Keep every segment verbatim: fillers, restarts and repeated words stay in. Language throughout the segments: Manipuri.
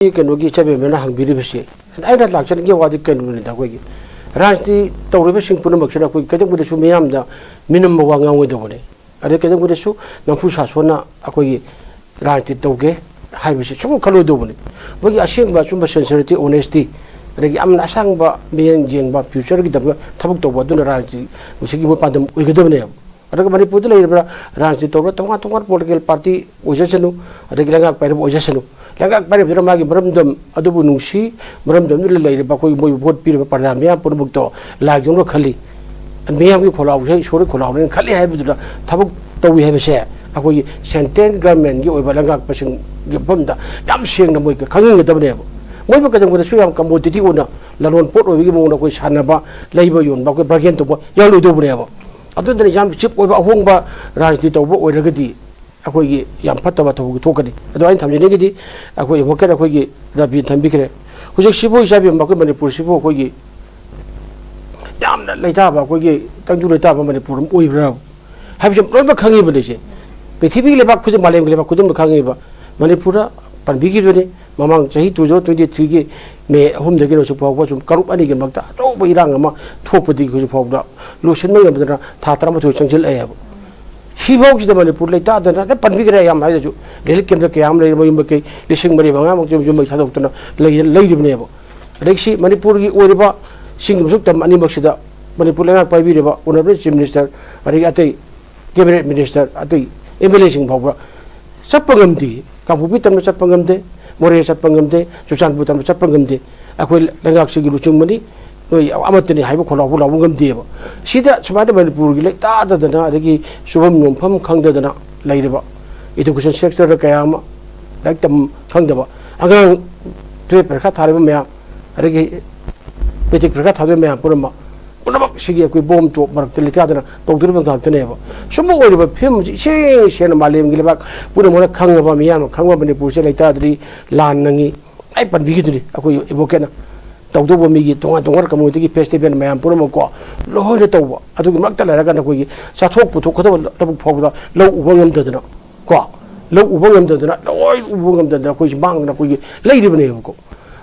ꯀꯩꯅꯣꯒꯤ ꯏꯆꯦꯕꯦꯝꯃꯅ ꯍꯪꯕꯤꯔꯤꯕꯁꯤ, ꯑꯩꯅ ꯂꯥꯛꯆꯅꯤꯡꯉꯤ ꯋꯥꯗꯤ ꯀꯩꯅꯣꯅꯤꯗ, ꯑꯩꯈꯣꯏꯒꯤ ꯔꯥꯖꯅꯤꯇꯤ ꯇꯧꯔꯤꯕꯁꯤꯡ ꯄꯨꯝꯅꯃꯛꯁꯤꯅ ꯑꯩꯈꯣꯏ ꯀꯩꯗꯧꯕꯗꯁꯨ ꯃꯤꯌꯥꯝꯗ ꯃꯤꯅꯝꯕ ꯋꯥ ꯉꯥꯡꯉꯣꯏꯗꯧꯕꯅꯤ꯫ ꯑꯗꯩ ꯀꯩꯗꯧꯕꯗꯁꯨ ꯅꯝꯐꯨ ꯁꯥꯁꯣꯟꯅ ꯑꯩꯈꯣꯏꯒꯤ ꯔꯥꯖꯅꯤꯇꯤ ꯇꯧꯒꯦ ꯍꯥꯏꯕꯁꯤ ꯁꯨꯡꯈꯟ ꯈꯜꯂꯣꯏꯗꯧꯕꯅꯤ꯫ ꯃꯣꯏꯒꯤ ꯑꯁꯦꯡꯕ ꯑꯆꯨꯝꯕ sincerity, honesty, ꯑꯗꯒꯤ ꯌꯥꯝꯅ ꯑꯁꯥꯡꯕ ꯃꯤꯠꯌꯦꯡ ꯌꯦꯡꯕ, future-ꯒꯤꯗꯃꯛꯇ ꯊꯕꯛ ꯇꯧꯕ ꯑꯗꯨꯅ ꯔꯥꯖꯅꯤꯇꯤ ꯃꯁꯤꯒꯤ ꯃꯣꯏ ꯄꯥꯟꯗꯝ ꯑꯣꯏꯒꯗꯕꯅꯦꯕ꯫ ꯑꯗꯨꯒ ꯃꯅꯤꯄꯨꯔꯗ ꯂꯩꯔꯤꯕ ꯔꯥꯖꯅꯤꯇꯤ ꯇꯧꯕ ꯇꯣꯉꯥꯟ ꯇꯣꯉꯥꯟꯕ political party ꯑꯣꯏꯖꯁꯅꯨ, ꯑꯗꯒꯤ ꯂꯩꯉꯥꯛ ꯄꯥꯏꯔꯤꯕ ꯑꯣꯏꯖꯁꯅꯨ, ꯂꯩꯉꯥꯛ ꯄꯥꯏꯔꯤꯕꯗꯨꯅ ꯃꯥꯒꯤ ꯃꯔꯝꯗꯝ ꯑꯗꯨꯕꯨ ꯅꯨꯡꯁꯤ, ꯃꯔꯝꯗꯝꯗꯨꯗ ꯂꯩꯔꯤꯕ ꯑꯩꯈꯣꯏꯒꯤ ꯃꯣꯏ vote ꯄꯤꯔꯤꯕ ꯄ꯭ꯔꯖꯥ ꯃꯤꯌꯥꯝ ꯄꯨꯝꯅꯃꯛꯇꯣ ꯂꯥꯏꯗꯧꯅ ꯈꯜꯂꯤ, ꯃꯤꯌꯥꯝꯒꯤ ꯈꯣꯜꯂꯥꯎꯁꯦ ꯏꯁꯣꯔꯒꯤ ꯈꯣꯜꯂꯥꯎꯅꯦꯅ ꯈꯜꯂꯤ ꯍꯥꯏꯕꯗꯨꯗ ꯊꯕꯛ ꯇꯧꯏ ꯍꯥꯏꯕꯁꯦ ꯑꯩꯈꯣꯏꯒꯤ central government-ꯀꯤ ꯑꯣꯏꯕ ꯂꯩꯉꯥꯛꯄꯁꯤꯡꯒꯤ ꯃꯐꯝꯗ ꯌꯥꯝ ꯁꯦꯡꯅ ꯃꯣꯏ ꯈꯪꯍꯟꯒꯗꯕꯅꯦꯕ꯫ ꯃꯣꯏꯕꯨ ꯀꯩꯗꯧꯕꯗꯁꯨ ꯌꯥꯝ commodity ꯑꯣꯏꯅ ꯂꯂꯣꯟ ꯄꯣꯠ ꯑꯣꯏꯕꯒꯤ ꯃꯑꯣꯡꯗ ꯑꯩꯈꯣꯏ ꯁꯥꯟꯅꯕ, ꯂꯩꯕ ꯌꯣꯟꯕ, ꯑꯩꯈꯣꯏ bargain ꯇꯧꯕ ꯌꯥꯎꯔꯣꯏꯗꯧꯕꯅꯦꯕ꯫ ꯑꯗꯨꯗꯨꯅ ꯌꯥꯝ cheap ꯑꯣꯏꯕ ꯑꯍꯣꯡꯕ ꯔꯥꯖꯅꯤꯇꯤ ꯇꯧꯕ ꯑꯣꯏꯔꯒꯗꯤ ꯑꯩꯈꯣꯏꯒꯤ ꯌꯥꯝ ꯐꯠꯇꯕ ꯊꯕꯛ ꯊꯣꯛꯀꯅꯤ꯫ ꯑꯗꯣ ꯑꯩꯅ ꯊꯝꯖꯅꯤꯡꯉꯤꯗꯤ ꯑꯩꯈꯣꯏ advocate ꯑꯩꯈꯣꯏꯒꯤ ꯔꯕꯤꯅ ꯊꯝꯕꯤꯈ꯭ꯔꯦ꯫ ꯍꯧꯖꯤꯛꯁꯤꯕꯨ ꯏꯆꯥꯕꯦꯝꯃ ꯑꯩꯈꯣꯏ ꯃꯅꯤꯄꯨꯔꯁꯤꯕꯨ ꯑꯩꯈꯣꯏꯒꯤ ꯌꯥꯝꯅ ꯂꯩꯇꯥꯕ, ꯑꯩꯈꯣꯏꯒꯤ ꯇꯪꯗꯨ ꯂꯩꯇꯥꯕ ꯃꯅꯤꯄꯨꯔ ꯑꯃ ꯑꯣꯏꯕ꯭ꯔꯥ ꯍꯥꯏꯕꯁꯤ ꯂꯣꯏꯅꯃꯛ ꯈꯪꯉꯤꯕꯅꯤꯁꯦ꯫ ꯄ꯭ꯔꯤꯊꯤꯕꯤꯒꯤ ꯂꯩꯕꯥꯛ ꯈꯨꯗꯤꯡ, ꯃꯥꯂꯦꯝꯒꯤ ꯂꯩꯕꯥꯛ ꯈꯨꯗꯤꯡꯃꯛ ꯈꯪꯉꯤꯕ꯫ ꯃꯅꯤꯄꯨꯔꯗ ꯄꯟꯕꯤꯈꯤꯕꯅꯤ, ꯃꯃꯥꯡ ꯆꯍꯤ two thousand twenty three-ꯒꯤ May ꯑꯍꯨꯝꯗꯒꯤꯅ ꯍꯧꯖꯤꯛ ꯐꯥꯎꯕ ꯁꯨꯝ ꯀꯥꯡꯂꯨꯞ ꯑꯅꯤꯒꯤ ꯃꯔꯛꯇ ꯑꯆꯧꯕ ꯏꯔꯥꯡ ꯑꯃ ꯊꯣꯛꯄꯗꯒꯤ ꯍꯧꯖꯤꯛ ꯐꯥꯎꯕꯗ ꯂꯣꯏꯁꯤꯟꯕ ꯉꯝꯗꯅ ꯊꯥ ꯇꯔꯥꯃꯥꯊꯣꯏ ꯆꯪꯁꯤꯜꯂꯛꯑꯦꯕ꯫ ꯁꯤꯐꯥꯎꯁꯤꯗ ꯃꯅꯤꯄꯨꯔ ꯂꯩꯇꯥꯗꯅ ꯑꯗ ꯄꯟꯕꯤꯈ꯭ꯔꯦ ꯌꯥꯝ ꯍꯥꯏꯔꯁꯨ, relief camp-ꯇ ꯀꯌꯥ ꯑꯃ ꯂꯩꯔꯤ, ꯃꯌꯨꯝ ꯃꯀꯩ ꯂꯤꯁꯤꯡ ꯃꯔꯤ ꯃꯉꯥꯃꯨꯛ ꯌꯨꯝ ꯃꯩ ꯊꯥꯗꯣꯛꯇꯅ ꯂꯩ-, ꯂꯩꯔꯤꯕꯅꯦꯕ꯫ ꯑꯗꯒꯤ ꯁꯤ ꯃꯅꯤꯄꯨꯔꯒꯤ ꯑꯣꯏꯔꯤꯕ ꯆꯤꯡꯒꯤ ꯃꯁꯨꯛ ꯇꯝ ꯑꯅꯤꯃꯛꯁꯤꯗ ꯃꯅꯤꯄꯨꯔ ꯂꯩꯉꯥꯛ ꯄꯥꯏꯕꯤꯔꯤꯕ Honourable Chief Minister, ꯑꯗꯒꯤ ꯑꯇꯩ Cabinet Minister, ꯑꯇꯩ M L A-ꯁꯤꯡ ꯐꯥꯎꯕ ꯆꯠꯄ ꯉꯝꯗꯦ꯫ ꯀꯥꯡꯄꯣꯛꯄꯤ ꯇꯝꯅ ꯆꯠꯄ ꯉꯝꯗꯦ, ꯃꯣꯔꯦ ꯆꯠꯄ ꯉꯝꯗꯦ, ꯆꯨꯔꯆꯥꯟꯄꯨꯔ ꯇꯝꯅ ꯆꯠꯄ ꯉꯝꯗꯦ꯫ ꯑꯩꯈꯣꯏ ꯂꯩꯉꯥꯛꯁꯤꯒꯤ ꯂꯨꯆꯤꯡꯕꯅꯤ, ꯅꯣꯏ ꯑꯃꯠꯇꯅꯤ ꯍꯥꯏꯕ ꯈꯣꯜꯂꯥꯎꯕ ꯂꯥꯎꯕ ꯉꯝꯗꯦꯕ꯫ ꯁꯤꯗ ꯁꯨꯃꯥꯏꯅ ꯃꯅꯤꯄꯨꯔꯒꯤ ꯂꯩꯇꯥꯗꯗꯅ, ꯑꯗꯒꯤ ꯁꯨꯐꯝ ꯅꯣꯝꯐꯝ ꯈꯪꯗꯗꯅ ꯂꯩꯔꯤꯕ education sector-ꯗ ꯀꯌꯥ ꯑꯃ, ꯂꯥꯏꯔꯤꯛ ꯇꯝ ꯈꯪꯗꯕ ꯑꯉꯥꯡ, twelve ꯄꯔꯤꯈꯥ ꯊꯥꯔꯤꯕ ꯃꯌꯥꯝ, ꯑꯗꯒꯤ matric ꯄꯔꯤꯈꯥ ꯊꯥꯗꯣꯏ ꯃꯌꯥꯝ ꯄꯨꯝꯅꯃꯛ, ꯄꯨꯝꯅꯃꯛ ꯁꯤꯒꯤ ꯑꯩꯈꯣꯏ ꯕꯣꯝ ꯇꯣꯞ ꯃꯔꯛꯇ ꯂꯩꯇꯥꯗꯅ ꯇꯧꯗꯣꯔꯤꯕ ꯉꯥꯛꯇꯅꯦꯕ꯫ ꯁꯨꯝꯕ ꯑꯣꯏꯔꯤꯕ ꯐꯤꯕꯝ ꯑꯁꯤ ꯏꯁꯦꯡ ꯁꯦꯡꯅ ꯃꯥꯂꯦꯝꯒꯤ ꯂꯩꯕꯥꯛ ꯄꯨꯝꯅꯃꯛꯅ ꯈꯪꯉꯕ, ꯃꯤꯌꯥꯝꯅ ꯈꯪꯕ ꯃꯅꯤꯄꯨꯔꯁꯦ ꯂꯩꯇꯥꯗ꯭ꯔꯤ, ꯂꯥꯟ ꯅꯪꯉꯤ꯫ ꯑꯩ ꯄꯟꯕꯤꯈꯤꯗꯨꯅꯤ ꯑꯩꯈꯣꯏ advocate-ꯅ꯫ ꯇꯧꯗꯧꯕ ꯃꯤꯒꯤ ꯇꯣꯉꯥꯟ ꯇꯣꯉꯥꯟꯕ community-ꯒꯤ festival ꯃꯌꯥꯝ ꯄꯨꯝꯅꯃꯛꯀꯣ ꯂꯣꯏꯅ ꯇꯧꯕ꯫ ꯑꯗꯨꯒꯤ ꯃꯔꯛꯇ ꯂꯩꯔꯒ ꯅꯈꯣꯏꯒꯤ ꯆꯥꯊꯣꯛ ꯄꯨꯊꯣꯛꯀꯗꯕ ꯂꯧꯕꯨꯛ ꯐꯥꯎꯕꯗ ꯂꯧ ꯎꯕ ꯉꯝꯗꯗꯅ ꯀꯣ, ꯂꯧ ꯎꯕ ꯉꯝꯗꯗꯅ, ꯂꯣꯏ ꯎꯕ ꯉꯝꯗꯗꯅ ꯑꯩꯈꯣꯏꯁꯤ ꯃꯥꯡꯗꯅ ꯑꯩꯈꯣꯏꯒꯤ ꯂꯩꯔꯤꯕꯅꯦꯕꯀꯣ꯫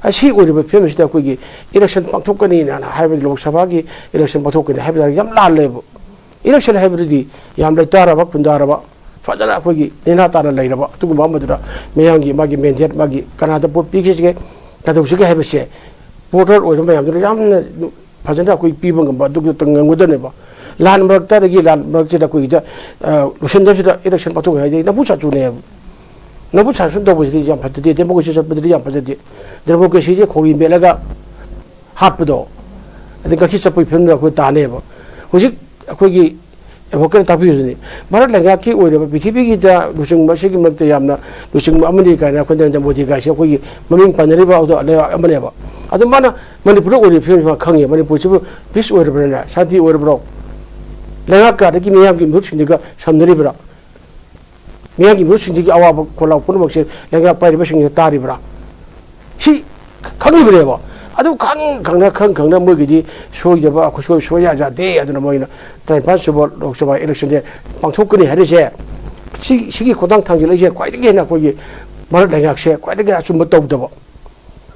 ꯑꯁꯤ ꯑꯣꯏꯔꯤꯕ ꯐꯤꯕꯝꯁꯤꯗ ꯑꯩꯈꯣꯏꯒꯤ election ꯄꯥꯡꯊꯣꯛꯀꯅꯤꯅ ꯍꯥꯏꯕ, ꯂꯣꯛ ꯁꯚꯥꯒꯤ election ꯄꯥꯡꯊꯣꯛꯀꯅꯤ ꯍꯥꯏꯕ ꯌꯥꯝ ꯂꯥꯜꯂꯦꯕ꯫ Election ꯍꯥꯏꯕꯗꯨꯗꯤ ꯌꯥꯝ ꯂꯩꯇꯥꯔꯕ, ꯈꯨꯟꯗꯥꯔꯕ, ꯐꯖꯅ ꯑꯩꯈꯣꯏꯒꯤ ꯅꯦꯅꯥ ꯇꯥꯅ ꯂꯩꯔꯕ ꯑꯗꯨꯒꯨꯝꯕ ꯑꯃꯗꯨꯗ ꯃꯌꯥꯝꯒꯤ ꯃꯥꯒꯤ mandate, ꯃꯥꯒꯤ ꯀꯅꯥꯗ vote ꯄꯤꯈꯤꯁꯤꯒꯦ, ꯀꯩꯗꯧꯁꯤꯒꯦ ꯍꯥꯏꯕꯁꯦ voter ꯑꯣꯏꯔꯕ ꯃꯌꯥꯝꯗꯨꯅ ꯌꯥꯝꯅ ꯐꯖꯅ ꯑꯩꯈꯣꯏ ꯄꯤꯕ ꯉꯝꯕ ꯑꯗꯨꯒꯤ ꯉꯝꯒꯗꯕꯅꯦꯕ꯫ ꯂꯥꯟ ꯃꯔꯛꯇ, ꯑꯗꯒꯤ ꯂꯥꯟ ꯃꯔꯛꯁꯤꯗ ꯑꯩꯈꯣꯏꯒꯤꯗ, ꯑ, ꯂꯣꯏꯁꯤꯟꯗꯕꯁꯤꯗ election ꯄꯥꯡꯊꯣꯛꯑꯦ ꯍꯥꯏꯗꯤ ꯅꯝꯐꯨ ꯁꯥꯖꯨꯅꯦꯕ꯫ ꯅꯝꯐꯨ ꯁꯥꯖꯨ ꯇꯧꯕꯁꯤꯗꯤ ꯌꯥꯝ ꯐꯠꯇꯗꯦ, democracy ꯆꯠꯄꯗꯗꯤ ꯌꯥꯝ ꯐꯖꯗꯦ꯫ Democracyꯁꯦ ꯈꯧꯔꯤ ꯃꯦꯠꯂꯒ ꯍꯥꯠꯄꯗꯣ, ꯑꯗꯩ ꯉꯥꯈꯤ ꯆꯠꯄꯒꯤ ꯐꯤꯕꯝꯗ ꯑꯩꯈꯣꯏ ꯇꯥꯅꯦꯕ꯫ ꯍꯧꯖꯤꯛ ꯑꯩꯈꯣꯏꯒꯤ advocate ꯇꯥꯛꯄꯤꯕꯗꯨꯅꯤ, ꯚꯥꯔꯠ ꯂꯩꯉꯥꯛꯀꯤ ꯑꯣꯏꯔꯕ ꯄ꯭ꯔꯤꯊꯤꯕꯤꯒꯤꯗ ꯂꯨꯆꯤꯡꯕ ꯑꯁꯤꯒꯤ ꯃꯔꯛꯇ ꯌꯥꯝꯅ ꯂꯨꯆꯤꯡꯕ ꯑꯃꯅꯤ ꯀꯥꯏꯅ ꯑꯩꯈꯣꯏ ꯅꯔꯦꯟꯗ꯭ꯔ ꯃꯣꯗꯤ ꯀꯥꯏꯁꯦ ꯑꯩꯈꯣꯏꯒꯤ ꯃꯃꯤꯡ ꯄꯟꯅꯔꯤꯕ ꯑꯗꯨ ꯂꯩꯕꯥꯛ ꯑꯃꯅꯦꯕ꯫ ꯑꯗꯨ ꯃꯥꯅ ꯃꯅꯤꯄꯨꯔꯗ ꯑꯣꯏꯔꯤꯕ ꯐꯤꯕꯝꯁꯤ ꯃꯥ ꯈꯪꯉꯤ꯫ ꯃꯅꯤꯄꯨꯔꯁꯤꯕꯨ peace ꯑꯣꯏꯔꯕ꯭ꯔꯥꯅꯦ? ꯁꯥꯟꯇꯤ ꯑꯣꯏꯔꯕ꯭ꯔꯣ? ꯂꯩꯉꯥꯛꯀ ꯑꯗꯒꯤ ꯃꯤꯌꯥꯝꯒꯤ ꯃꯤꯍꯨꯠꯁꯤꯡꯗꯨꯒ ꯁꯝꯅꯔꯤꯕ꯭ꯔꯥ? ꯃꯤꯌꯥꯝꯒꯤ ꯃꯤꯍꯨꯠꯁꯤꯡꯁꯤꯒꯤ ꯑꯋꯥꯕ ꯈꯣꯜꯂꯥꯎ ꯄꯨꯝꯅꯃꯛꯁꯦ ꯂꯩꯉꯥꯛ ꯄꯥꯏꯔꯤꯕꯁꯤꯡꯁꯤꯅ ꯇꯥꯔꯤꯕ꯭ꯔꯥ? ꯁꯤ ꯈꯪꯉꯤꯕꯅꯦꯕ꯫ ꯑꯗꯨ ꯈꯪ ꯈꯪꯅ, ꯈꯪ ꯈꯪꯅ ꯃꯣꯏꯒꯤꯗꯤ ꯁꯣꯏꯗꯕ, ꯑꯩꯈꯣꯏ ꯁꯣꯏ, ꯁꯣꯏ ꯌꯥ ꯌꯥꯗꯦ꯫ ꯑꯗꯨꯅ ꯃꯣꯏꯅ ꯇꯔꯥꯅꯤꯄꯥꯟ ꯁꯨꯕ ꯂꯣꯛ ꯁꯚꯥ electionꯁꯦ ꯄꯥꯡꯊꯣꯛꯀꯅꯤ ꯍꯥꯏꯔꯤꯁꯦ, ꯁꯤ, ꯁꯤꯒꯤ ꯈꯣꯡꯊꯥꯡ ꯊꯥꯡꯖꯤꯜꯂꯛꯏꯁꯦ ꯈ꯭ꯋꯥꯏꯗꯒꯤ ꯍꯦꯟꯅ ꯑꯩꯈꯣꯏꯒꯤ ꯚꯥꯔꯠ ꯂꯩꯉꯥꯛꯁꯦ ꯈ꯭ꯋꯥꯏꯗꯒꯤ ꯍꯦꯟꯅ ꯑꯆꯨꯝꯕ ꯇꯧꯗꯕ,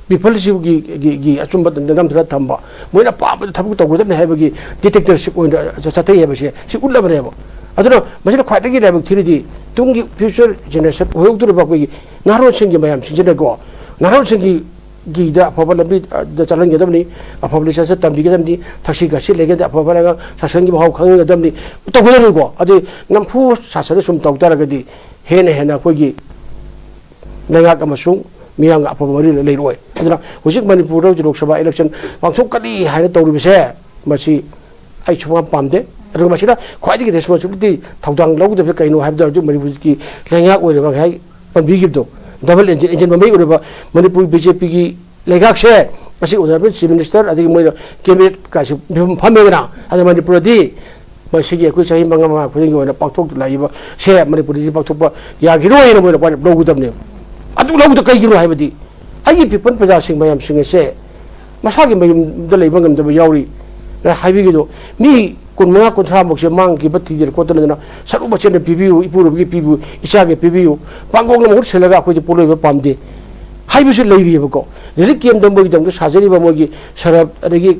peopleꯁꯤꯒꯤ, ꯒꯤ, ꯒꯤ ꯑꯆꯨꯝꯕ ꯅꯝꯊꯅ ꯊꯝꯕ, ꯃꯣꯏꯅ ꯑꯄꯥꯝꯕꯗ ꯊꯕꯛ ꯇꯧꯒꯗꯕꯅꯤ ꯍꯥꯏꯕꯒꯤ dictatorship ꯑꯣꯏꯅ ꯆꯠꯊꯩ ꯍꯥꯏꯕꯁꯦ ꯁꯤ ꯎꯠꯂꯕꯅꯦꯕ꯫ ꯑꯗꯨꯅ ꯃꯁꯤꯗ ꯈ꯭ꯋꯥꯏꯗꯒꯤ ꯂꯥꯏꯕꯛ ꯊꯤꯔꯤꯗꯤ ꯇꯨꯡꯒꯤ future generation ꯑꯣꯏꯍꯧꯗꯣꯔꯤꯕ ꯑꯩꯈꯣꯏꯒꯤ ꯅꯍꯥꯔꯣꯜꯁꯤꯡꯒꯤ ꯃꯌꯥꯝꯁꯤꯡꯁꯤꯅꯀꯣ, ꯅꯍꯥꯔꯣꯜꯁꯤꯡꯒꯤ ꯒꯤꯗ ꯑꯐꯕ ꯂꯝꯕꯤꯗ ꯆꯠꯍꯟꯒꯗꯕꯅꯤ, ꯑꯐꯕ ꯂꯤꯆꯠꯁꯦ ꯇꯝꯕꯤꯒꯗꯕꯅꯤ, ꯊꯛꯁꯤ ꯈꯥꯁꯤ ꯂꯩꯒꯗꯕꯅꯤ, ꯑꯐꯕ ꯂꯩꯉꯥꯛ ꯁꯥꯁꯟꯒꯤ ꯃꯍꯥꯎ ꯈꯪꯍꯟꯒꯗꯕꯅꯤ, ꯇꯧꯒꯗꯕꯅꯤꯀꯣ꯫ ꯑꯗꯩ ꯅꯝꯐꯨ ꯁꯥꯁꯟꯅ ꯁꯨꯝ ꯇꯧ ꯇꯥꯔꯒꯗꯤ ꯍꯦꯟꯅ ꯍꯦꯟꯅ ꯑꯩꯈꯣꯏꯒꯤ ꯂꯩꯉꯥꯛ ꯑꯃꯁꯨꯡ ꯃꯤꯌꯥꯝꯒ ꯑꯐꯕ ꯃꯔꯤ ꯂꯩꯔꯣꯏ꯫ ꯑꯗꯨꯅ ꯍꯧꯖꯤꯛ ꯃꯅꯤꯄꯨꯔꯗ ꯍꯧꯖꯤꯛ ꯂꯣꯛ ꯁꯚꯥ election ꯄꯥꯡꯊꯣꯛꯀꯅꯤ ꯍꯥꯏꯅ ꯇꯧꯔꯤꯕꯁꯦ, ꯃꯁꯤ ꯑꯩ ꯁꯨꯡꯄꯥꯝ ꯄꯥꯝꯗꯦ꯫ ꯑꯗꯨꯒ ꯃꯁꯤꯗ ꯈ꯭ꯋꯥꯏꯗꯒꯤ responsibility, ꯊꯧꯗꯥꯡ ꯂꯧꯒꯗꯕꯁꯦ ꯀꯩꯅꯣ ꯍꯥꯏꯕꯗ, ꯍꯧꯖꯤꯛ ꯃꯅꯤꯄꯨꯔꯒꯤ ꯂꯩꯉꯥꯛ ꯑꯣꯏꯔꯤꯕ ꯉꯁꯥꯏ ꯄꯟꯕꯤꯈꯤꯕꯗꯣ, double engine, engine ꯃꯃꯩ ꯑꯣꯏꯔꯤꯕ ꯃꯅꯤꯄꯨꯔ BJPꯒꯤ ꯂꯩꯉꯥꯛꯁꯦ, ꯉꯁꯤ honourable Chief Minister ꯑꯗꯒꯤ ꯃꯣꯏꯅ cabinet ꯀꯥꯁꯤ ꯐꯝ-, ꯐꯝꯃꯦꯗꯅ, ꯑꯗ ꯃꯅꯤꯄꯨꯔꯗꯤ ꯃꯁꯤꯒꯤ ꯑꯩꯈꯣꯏ ꯆꯍꯤ ꯃꯉꯥ, ꯃꯉꯥ ꯈꯨꯗꯤꯡꯒꯤ ꯑꯣꯏꯅ ꯄꯥꯡꯊꯣꯛꯂꯛꯏꯕ ꯁꯦ ꯃꯅꯤꯄꯨꯔꯗꯗꯤ ꯄꯥꯡꯊꯣꯛꯄ ꯌꯥꯈꯤꯔꯣꯏꯅ ꯃꯣꯏꯅ ꯋꯥꯔꯦꯞ ꯂꯧꯒꯗꯕꯅꯦꯕ꯫ ꯑꯗꯨ ꯂꯧꯕꯗ ꯀꯩꯒꯤꯅꯣ ꯍꯥꯏꯕꯗꯤ ꯑꯩꯒꯤ people, ꯄ꯭ꯔꯖꯥꯁꯤꯡ ꯃꯌꯥꯝꯁꯤꯡ ꯑꯁꯦ ꯃꯁꯥꯒꯤ ꯃꯌꯨꯝꯗ ꯂꯩꯕ ꯉꯝꯗꯕ ꯌꯥꯎꯔꯤ꯫ ꯅ ꯍꯥꯏꯕꯤꯒꯗꯣ, ꯃꯤ ꯀꯨꯟꯃꯉꯥ ꯀꯨꯟꯊ꯭ꯔꯥꯃꯨꯛꯁꯦ ꯃꯥꯡꯈꯤꯕ ꯊꯤꯗꯅ ꯈꯣꯠꯇꯅꯗꯅ ꯁꯔꯨ ꯃꯆꯦꯟꯗ ꯄꯤꯕꯤꯌꯨ, ꯏꯄꯨꯔꯣꯏꯕꯒꯤ ꯄꯤꯕꯤꯌꯨ, ꯏꯆꯥꯒꯤ ꯄꯤꯕꯤꯌꯨ, ꯄꯥꯡꯒꯣꯡꯅ ꯃꯍꯨꯠ ꯁꯤꯜꯂꯒ ꯑꯩꯈꯣꯏꯗꯤ ꯄꯣꯠꯂꯣꯏꯕ ꯄꯥꯝꯗꯦ ꯍꯥꯏꯕꯁꯨ ꯂꯩꯔꯤꯑꯕꯀꯣ꯫ ꯔꯤꯂꯤꯐ ꯀꯦꯝꯗ ꯃꯣꯏꯒꯤꯗꯃꯛꯇ ꯁꯥꯖꯔꯤꯕ ꯃꯣꯏꯒꯤ ꯁꯔꯞ, ꯑꯗꯒꯤ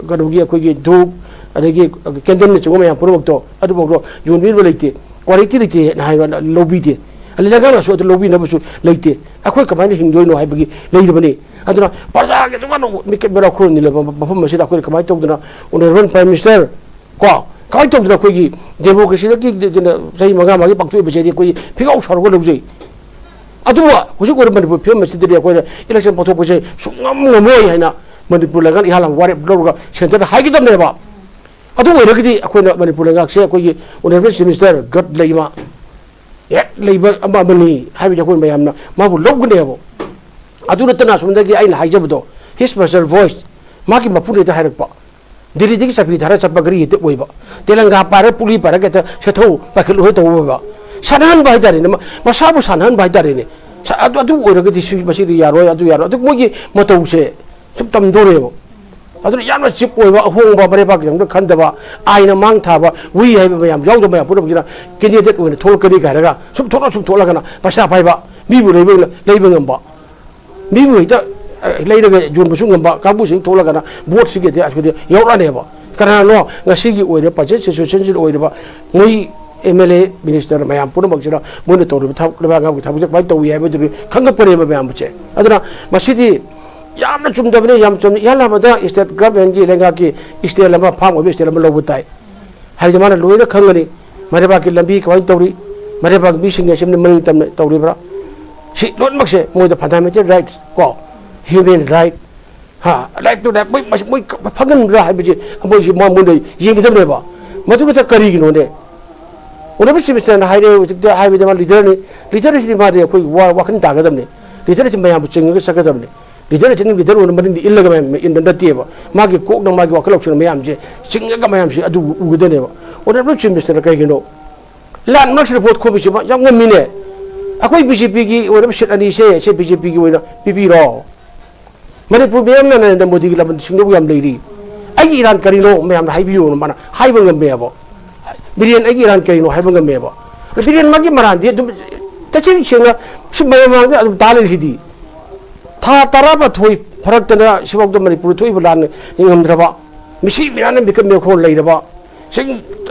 ꯀꯩꯅꯣꯒꯤ ꯑꯩꯈꯣꯏꯒꯤ ꯙꯨꯞ, ꯑꯗꯒꯤ ꯀꯦꯟꯗꯜꯅꯆꯤꯡꯕ ꯃꯌꯥꯝ ꯄꯨꯝꯅꯃꯛꯇꯣ ꯑꯗꯨꯐꯥꯎꯗꯣ ꯌꯣꯟꯕꯤꯕ ꯂꯩꯇꯦ, ꯀ꯭ꯋꯥꯂꯤꯇꯤ ꯂꯩꯇꯦꯅ ꯍꯥꯏꯔꯒ ꯂꯧꯕꯤꯗꯦ꯫ ꯑꯗꯩ ꯂꯩꯉꯥꯛꯅꯁꯨ ꯑꯗꯨ ꯂꯧꯕꯤꯅꯕꯁꯨ ꯂꯩꯇꯦ꯫ ꯑꯩꯈꯣꯏ ꯀꯃꯥꯏꯅ ꯍꯤꯡꯗꯣꯏꯅꯣ ꯍꯥꯏꯕꯒꯤ ꯂꯩꯔꯤꯕꯅꯤ꯫ ꯑꯗꯨꯅ ꯄ꯭ꯔꯖꯥꯒꯤ ꯑꯗꯨꯃꯥꯏꯅ ꯃꯤꯀꯠ ꯃꯤꯔꯥꯎ ꯈꯨꯔꯨꯝꯅꯤꯜꯂꯕ ꯃꯐꯝ ꯑꯁꯤꯗ ꯑꯩꯈꯣꯏꯅ ꯀꯃꯥꯏꯅ ꯇꯧꯗꯅ, ꯑꯣꯅꯔꯦꯕꯜ ꯄ꯭ꯔꯥꯏꯝ ꯃꯤꯅꯤꯁꯇꯔ ꯀꯣ, ꯀꯃꯥꯏꯅ ꯇꯧꯗꯅ ꯑꯩꯈꯣꯏꯒꯤ ꯗꯦꯃꯣꯀ꯭ꯔꯦꯁꯤꯗꯒꯤ ꯆꯍꯤ ꯃꯉꯥ ꯃꯉꯥꯒꯤ ꯄꯥꯡꯊꯣꯛꯏꯕꯁꯤꯗꯤ ꯑꯩꯈꯣꯏ ꯐꯤꯒꯥꯎ ꯁꯥꯔꯒ ꯂꯧꯖꯩ꯫ ꯑꯗꯨꯕꯨ ꯍꯧꯖꯤꯛ ꯑꯣꯏꯔꯤꯕ ꯃꯅꯤꯄꯨꯔ ꯐꯤꯕꯝ ꯑꯁꯤꯗꯗꯤ ꯑꯩꯈꯣꯏꯅ ꯏꯂꯦꯛꯁꯟ ꯄꯥꯡꯊꯣꯛꯄꯁꯦ ꯁꯨꯡꯉꯝ ꯉꯝꯃꯣꯏ ꯍꯥꯏꯅ ꯃꯅꯤꯄꯨꯔ ꯂꯩꯉꯥꯛꯅ ꯏꯍꯥꯟ ꯍꯥꯟꯕ ꯋꯥꯔꯦꯞ ꯂꯧꯔꯒ ꯁꯦꯟꯇꯔꯗ ꯍꯥꯏꯒꯗꯕꯅꯦꯕ꯫ ꯑꯗꯨ ꯑꯣꯏꯔꯒꯗꯤ ꯑꯩꯈꯣꯏꯅ ꯃꯅꯤꯄꯨꯔ ꯂꯩꯉꯥꯛꯁꯦ ꯑꯩꯈꯣꯏꯒꯤ ꯑꯣꯅꯔꯦꯕꯜ ꯆꯤꯐ ꯃꯤꯅꯤꯁꯇꯔ ꯒꯠ ꯂꯩꯃ, ꯍꯦꯛ ꯂꯩꯕ ꯑꯃ ꯑꯃꯅꯤ ꯍꯥꯏꯕꯁꯦ ꯑꯩꯈꯣꯏ ꯃꯌꯥꯝꯅ ꯃꯥꯕꯨ ꯂꯧꯒꯅꯦꯕ꯫ ꯑꯗꯨ ꯅꯠꯇꯅ ꯑꯁꯣꯝꯗꯒꯤ ꯑꯩꯅ ꯍꯥꯏꯖꯕꯗꯣ, his personal voice, ꯃꯥꯒꯤ ꯃꯄꯨꯅ ꯍꯦꯛꯇ ꯍꯥꯏꯔꯛꯄ, ꯗꯤꯜꯂꯤꯗꯒꯤ ꯆꯥꯕꯤ ꯊꯥꯔ ꯆꯠꯄ ꯒꯥꯔꯤ ꯍꯦꯛꯇ ꯑꯣꯏꯕ, ꯇꯦꯂꯪꯒꯥ ꯄꯥꯏꯔ ꯄꯨꯂꯤ ꯄꯥꯏꯔꯒ ꯍꯦꯛꯇ ꯁꯦꯠꯊꯧ ꯄꯥꯏꯈꯠꯂꯨ ꯍꯦꯛ ꯇꯧꯕ ꯑꯣꯏꯕ, ꯁꯥꯟꯅꯍꯟꯕ ꯍꯥꯏꯇꯥꯔꯦꯅꯦ, ꯃ-, ꯃꯁꯥꯕꯨ ꯁꯥꯟꯅꯍꯟꯕ ꯍꯥꯏꯇꯥꯔꯦꯅꯦ꯫ ꯁ-, ꯑꯗꯨ, ꯑꯗꯨ ꯑꯣꯏꯔꯒꯗꯤ ꯁꯤ, ꯃꯁꯤꯗꯤ ꯌꯥꯔꯣꯏ, ꯑꯗꯨ ꯌꯥꯔꯣꯏ, ꯑꯗꯨ ꯃꯣꯏꯒꯤ ꯃꯇꯧꯁꯦ ꯁꯨꯝ ꯇꯝꯗꯣꯔꯦꯕ꯫ ꯑꯗꯨꯅ ꯌꯥꯝꯅ ꯆꯤꯞ ꯑꯣꯏꯕ, ꯑꯍꯣꯡꯕ, ꯃꯔꯩꯕꯥꯛꯀꯤꯗꯃꯛꯇ ꯈꯟꯗꯕ, ꯑꯥꯏꯟ ꯑꯃ ꯃꯥꯡ ꯊꯥꯕ, ꯋꯤ ꯍꯥꯏꯕ ꯃꯌꯥꯝ ꯌꯥꯎꯗꯕ ꯃꯌꯥꯝ ꯄꯨꯝꯅꯃꯛꯁꯤꯅ ꯀꯦꯟꯗꯤꯗꯦꯠ ꯑꯣꯏꯅ ꯊꯣꯛꯂꯛꯀꯅꯤ ꯀꯥꯏꯅꯒ ꯁꯨꯝ ꯊꯣꯛꯂꯛ, ꯁꯨꯝ ꯊꯣꯛꯂꯛꯑꯒꯅ ꯄꯩꯁꯥ ꯄꯥꯏꯕ, ꯃꯤꯕꯨ ꯂꯩꯕ, ꯂꯩꯕ ꯉꯝꯕ, ꯃꯤꯕꯨ ꯍꯦꯛꯇ, ꯑ, ꯂꯩꯔꯒ ꯌꯣꯟꯕꯁꯨ ꯉꯝꯕ ꯀꯥꯡꯕꯨꯁꯤꯡ ꯊꯣꯛꯂꯛꯑꯒꯅ ꯚꯣꯠꯁꯤꯒꯤꯗꯤ ꯑꯩꯈꯣꯏꯗꯤ ꯌꯧꯔꯛꯑꯅꯦꯕ꯫ ꯀꯅꯥꯅꯣ ꯉꯁꯤꯒꯤ ꯑꯣꯏꯅ ꯄꯟꯆꯥꯌꯠ ꯁꯤꯆꯨꯋꯦꯁꯟꯁꯤꯗ ꯑꯣꯏꯔꯤꯕ ꯃꯣꯏ ꯑꯦꯝ ꯑꯦꯜ ꯑꯦ, ꯃꯤꯅꯤꯁꯇꯔ ꯃꯌꯥꯝ ꯄꯨꯝꯅꯃꯛꯁꯤꯅ ꯃꯣꯏꯅ ꯇꯧꯔꯤꯕ ꯊꯕꯛ, ꯂꯩꯕꯥꯛ ꯉꯥꯛꯄꯒꯤ ꯊꯕꯛꯁꯦ ꯀꯃꯥꯏꯅ ꯇꯧꯏ ꯍꯥꯏꯕꯗꯨꯒꯤ ꯈꯪꯉꯛꯄꯅꯦꯕ ꯃꯌꯥꯝꯁꯦ꯫ ꯑꯗꯨꯅ ꯃꯁꯤꯗꯤ ꯌꯥꯝꯅ ꯆꯨꯝꯗꯕꯅꯤ, ꯌꯥꯝ ꯆꯨꯝꯅ꯫ ꯏꯍꯥꯟ ꯍꯥꯟꯕꯗ ꯏꯁꯇꯦꯠ ꯒꯚꯔꯟꯃꯦꯟꯒꯤ ꯂꯩꯉꯥꯛꯀꯤ ꯏꯁꯇꯦꯠ ꯑꯃ, ꯐꯥꯝ ꯑꯣꯏꯕ ꯏꯁꯇꯦꯠ ꯑꯃ ꯂꯧꯕ ꯇꯥꯏ꯫ ꯍꯥꯏꯕꯗꯤ ꯃꯥꯅ ꯂꯣꯏꯅ ꯈꯪꯒꯅꯤ꯫ ꯃꯩꯔꯩꯕꯥꯛꯀꯤ ꯂꯝꯕꯤ ꯀꯃꯥꯏꯅ ꯇꯧꯔꯤ, ꯃꯩꯔꯩꯕꯥꯛ ꯃꯤꯁꯤꯡ ꯑꯁꯤ ꯃꯅꯤꯡ ꯇꯝꯅ ꯇꯧꯔꯤꯕ꯭ꯔꯥ? ꯁꯤ ꯂꯣꯏꯅꯃꯛꯁꯦ ꯃꯣꯏꯗ ꯐꯟꯗꯥꯃꯦꯟꯇꯦꯜ ꯔꯥꯏꯠ ꯀꯣ, ꯍ꯭ꯌꯨꯃꯦꯟ ꯔꯥꯏꯠ, ꯍꯥ, ꯔꯥꯏꯠ ꯇꯨ ꯂꯥꯏꯐ, ꯃꯣꯏ, ꯃꯁꯤ ꯃꯣꯏ ꯐꯪꯍꯟꯕ꯭ꯔꯥ ꯍꯥꯏꯕꯁꯤ ꯃꯣꯏꯁꯤ ꯃꯥ-, ꯃꯣꯏꯅ ꯌꯦꯡꯒꯗꯕꯅꯦꯕ꯫ ꯃꯗꯨ ꯅꯠꯇ ꯀꯔꯤꯒꯤꯅꯣꯅꯦ? ꯑꯣꯅꯔꯦꯕꯜ ꯆꯤꯐ ꯃꯤꯅꯤꯁꯇꯔꯅ ꯍꯥꯏꯔꯦ, ꯍꯧꯖꯤꯛꯇ ꯍꯥꯏꯕꯗ ꯃꯥ ꯂꯤꯗꯔꯅꯤ꯫ ꯂꯤꯗꯔ ꯑꯁꯤꯗꯤ ꯃꯥꯗꯤ ꯑꯩꯈꯣꯏ ꯋꯥ-, ꯋꯥꯈꯜ ꯇꯥꯒꯗꯕꯅꯤ꯫ ꯂꯤꯗꯔ ꯑꯁꯤ ꯃꯌꯥꯝꯕꯨ ꯆꯤꯡꯉꯒ ꯆꯠꯀꯗꯕꯅꯤ꯫ ꯂꯤꯗꯔ ꯑꯁꯤꯅ ꯂꯤꯗꯔ ꯑꯣꯏꯅ ꯃꯅꯤꯡꯗ ꯏꯜꯂꯒ ꯃꯌꯥꯝ ꯏꯟꯕ ꯅꯠꯇꯦꯕ꯫ ꯃꯥꯒꯤ ꯀꯣꯛꯅ ꯃꯥꯒꯤ ꯋꯥꯈꯜ ꯂꯧꯁꯤꯡ ꯃꯌꯥꯝꯁꯦ ꯆꯤꯡꯉꯒ ꯃꯌꯥꯝꯁꯦ ꯑꯗꯨ ꯎꯒꯗꯅꯦꯕ꯫ ꯑꯣꯅꯔꯦꯕꯜ ꯆꯤꯐ ꯃꯤꯅꯤꯁꯇꯔꯅ ꯀꯩꯒꯤꯅꯣ ꯂꯥꯟ ꯃꯔꯛꯁꯤꯗ ꯚꯣꯠ ꯈꯣꯝꯃꯤꯁꯤ? ꯃꯥ ꯌꯥꯝ ꯉꯝꯃꯤꯅꯦ꯫ ꯑꯩꯈꯣꯏ ꯕꯤ ꯖꯦ ꯄꯤꯒꯤ ꯑꯣꯏꯔꯕ ꯁꯤꯠ ꯑꯅꯤꯁꯦ, ꯁꯦ ꯕꯤ ꯖꯦ ꯄꯤꯒꯤ ꯑꯣꯏꯅ ꯄꯤꯕꯤꯔꯣ꯫ ꯃꯅꯤꯄꯨꯔ ꯃꯤꯌꯥꯝꯅ ꯅꯔꯦꯟꯗ꯭ꯔ ꯃꯣꯗꯤꯒꯤ ꯂꯃꯟ ꯁꯤꯡꯅꯕ ꯌꯥꯝ ꯂꯩꯔꯤ꯫ ꯑꯩꯒꯤ ꯏꯔꯥꯟ ꯀꯔꯤꯅꯣ ꯃꯌꯥꯝꯅ ꯍꯥꯏꯕꯤꯌꯨꯅ ꯃꯥꯅ ꯍꯥꯏꯕ ꯉꯝꯃꯦꯕ꯫ ꯕꯤꯔꯦꯟ ꯑꯩꯒꯤ ꯏꯔꯥꯟ ꯀꯔꯤꯅꯣ ꯍꯥꯏꯕ ꯉꯝꯃꯦꯕ꯫ ꯕꯤꯔꯦꯟ ꯃꯥꯒꯤ ꯃꯔꯥꯟꯗꯤ ꯑꯗꯨꯝ ꯇꯁꯦꯡ ꯁꯦꯡꯅ ꯁꯤ ꯃꯌꯥꯝ ꯃꯃꯥꯡꯗ ꯑꯗꯨꯝ ꯇꯥ ꯂꯩꯔꯤꯁꯤꯗꯤ꯫ ꯊꯥ ꯇꯔꯥꯃꯥꯊꯣꯏ ꯐꯔꯛꯇꯅ ꯁꯤꯐꯥꯎꯗ ꯃꯅꯤꯄꯨꯔꯗ ꯊꯣꯛꯏꯕ ꯂꯥꯟ ꯉꯝꯗ꯭ꯔꯕ, ꯃꯤꯁꯤ ꯃꯤꯔꯥꯟꯅ ꯃꯤꯀꯞ ꯃꯤꯔꯣꯟ ꯂꯩꯔꯕ, ꯆꯤꯡ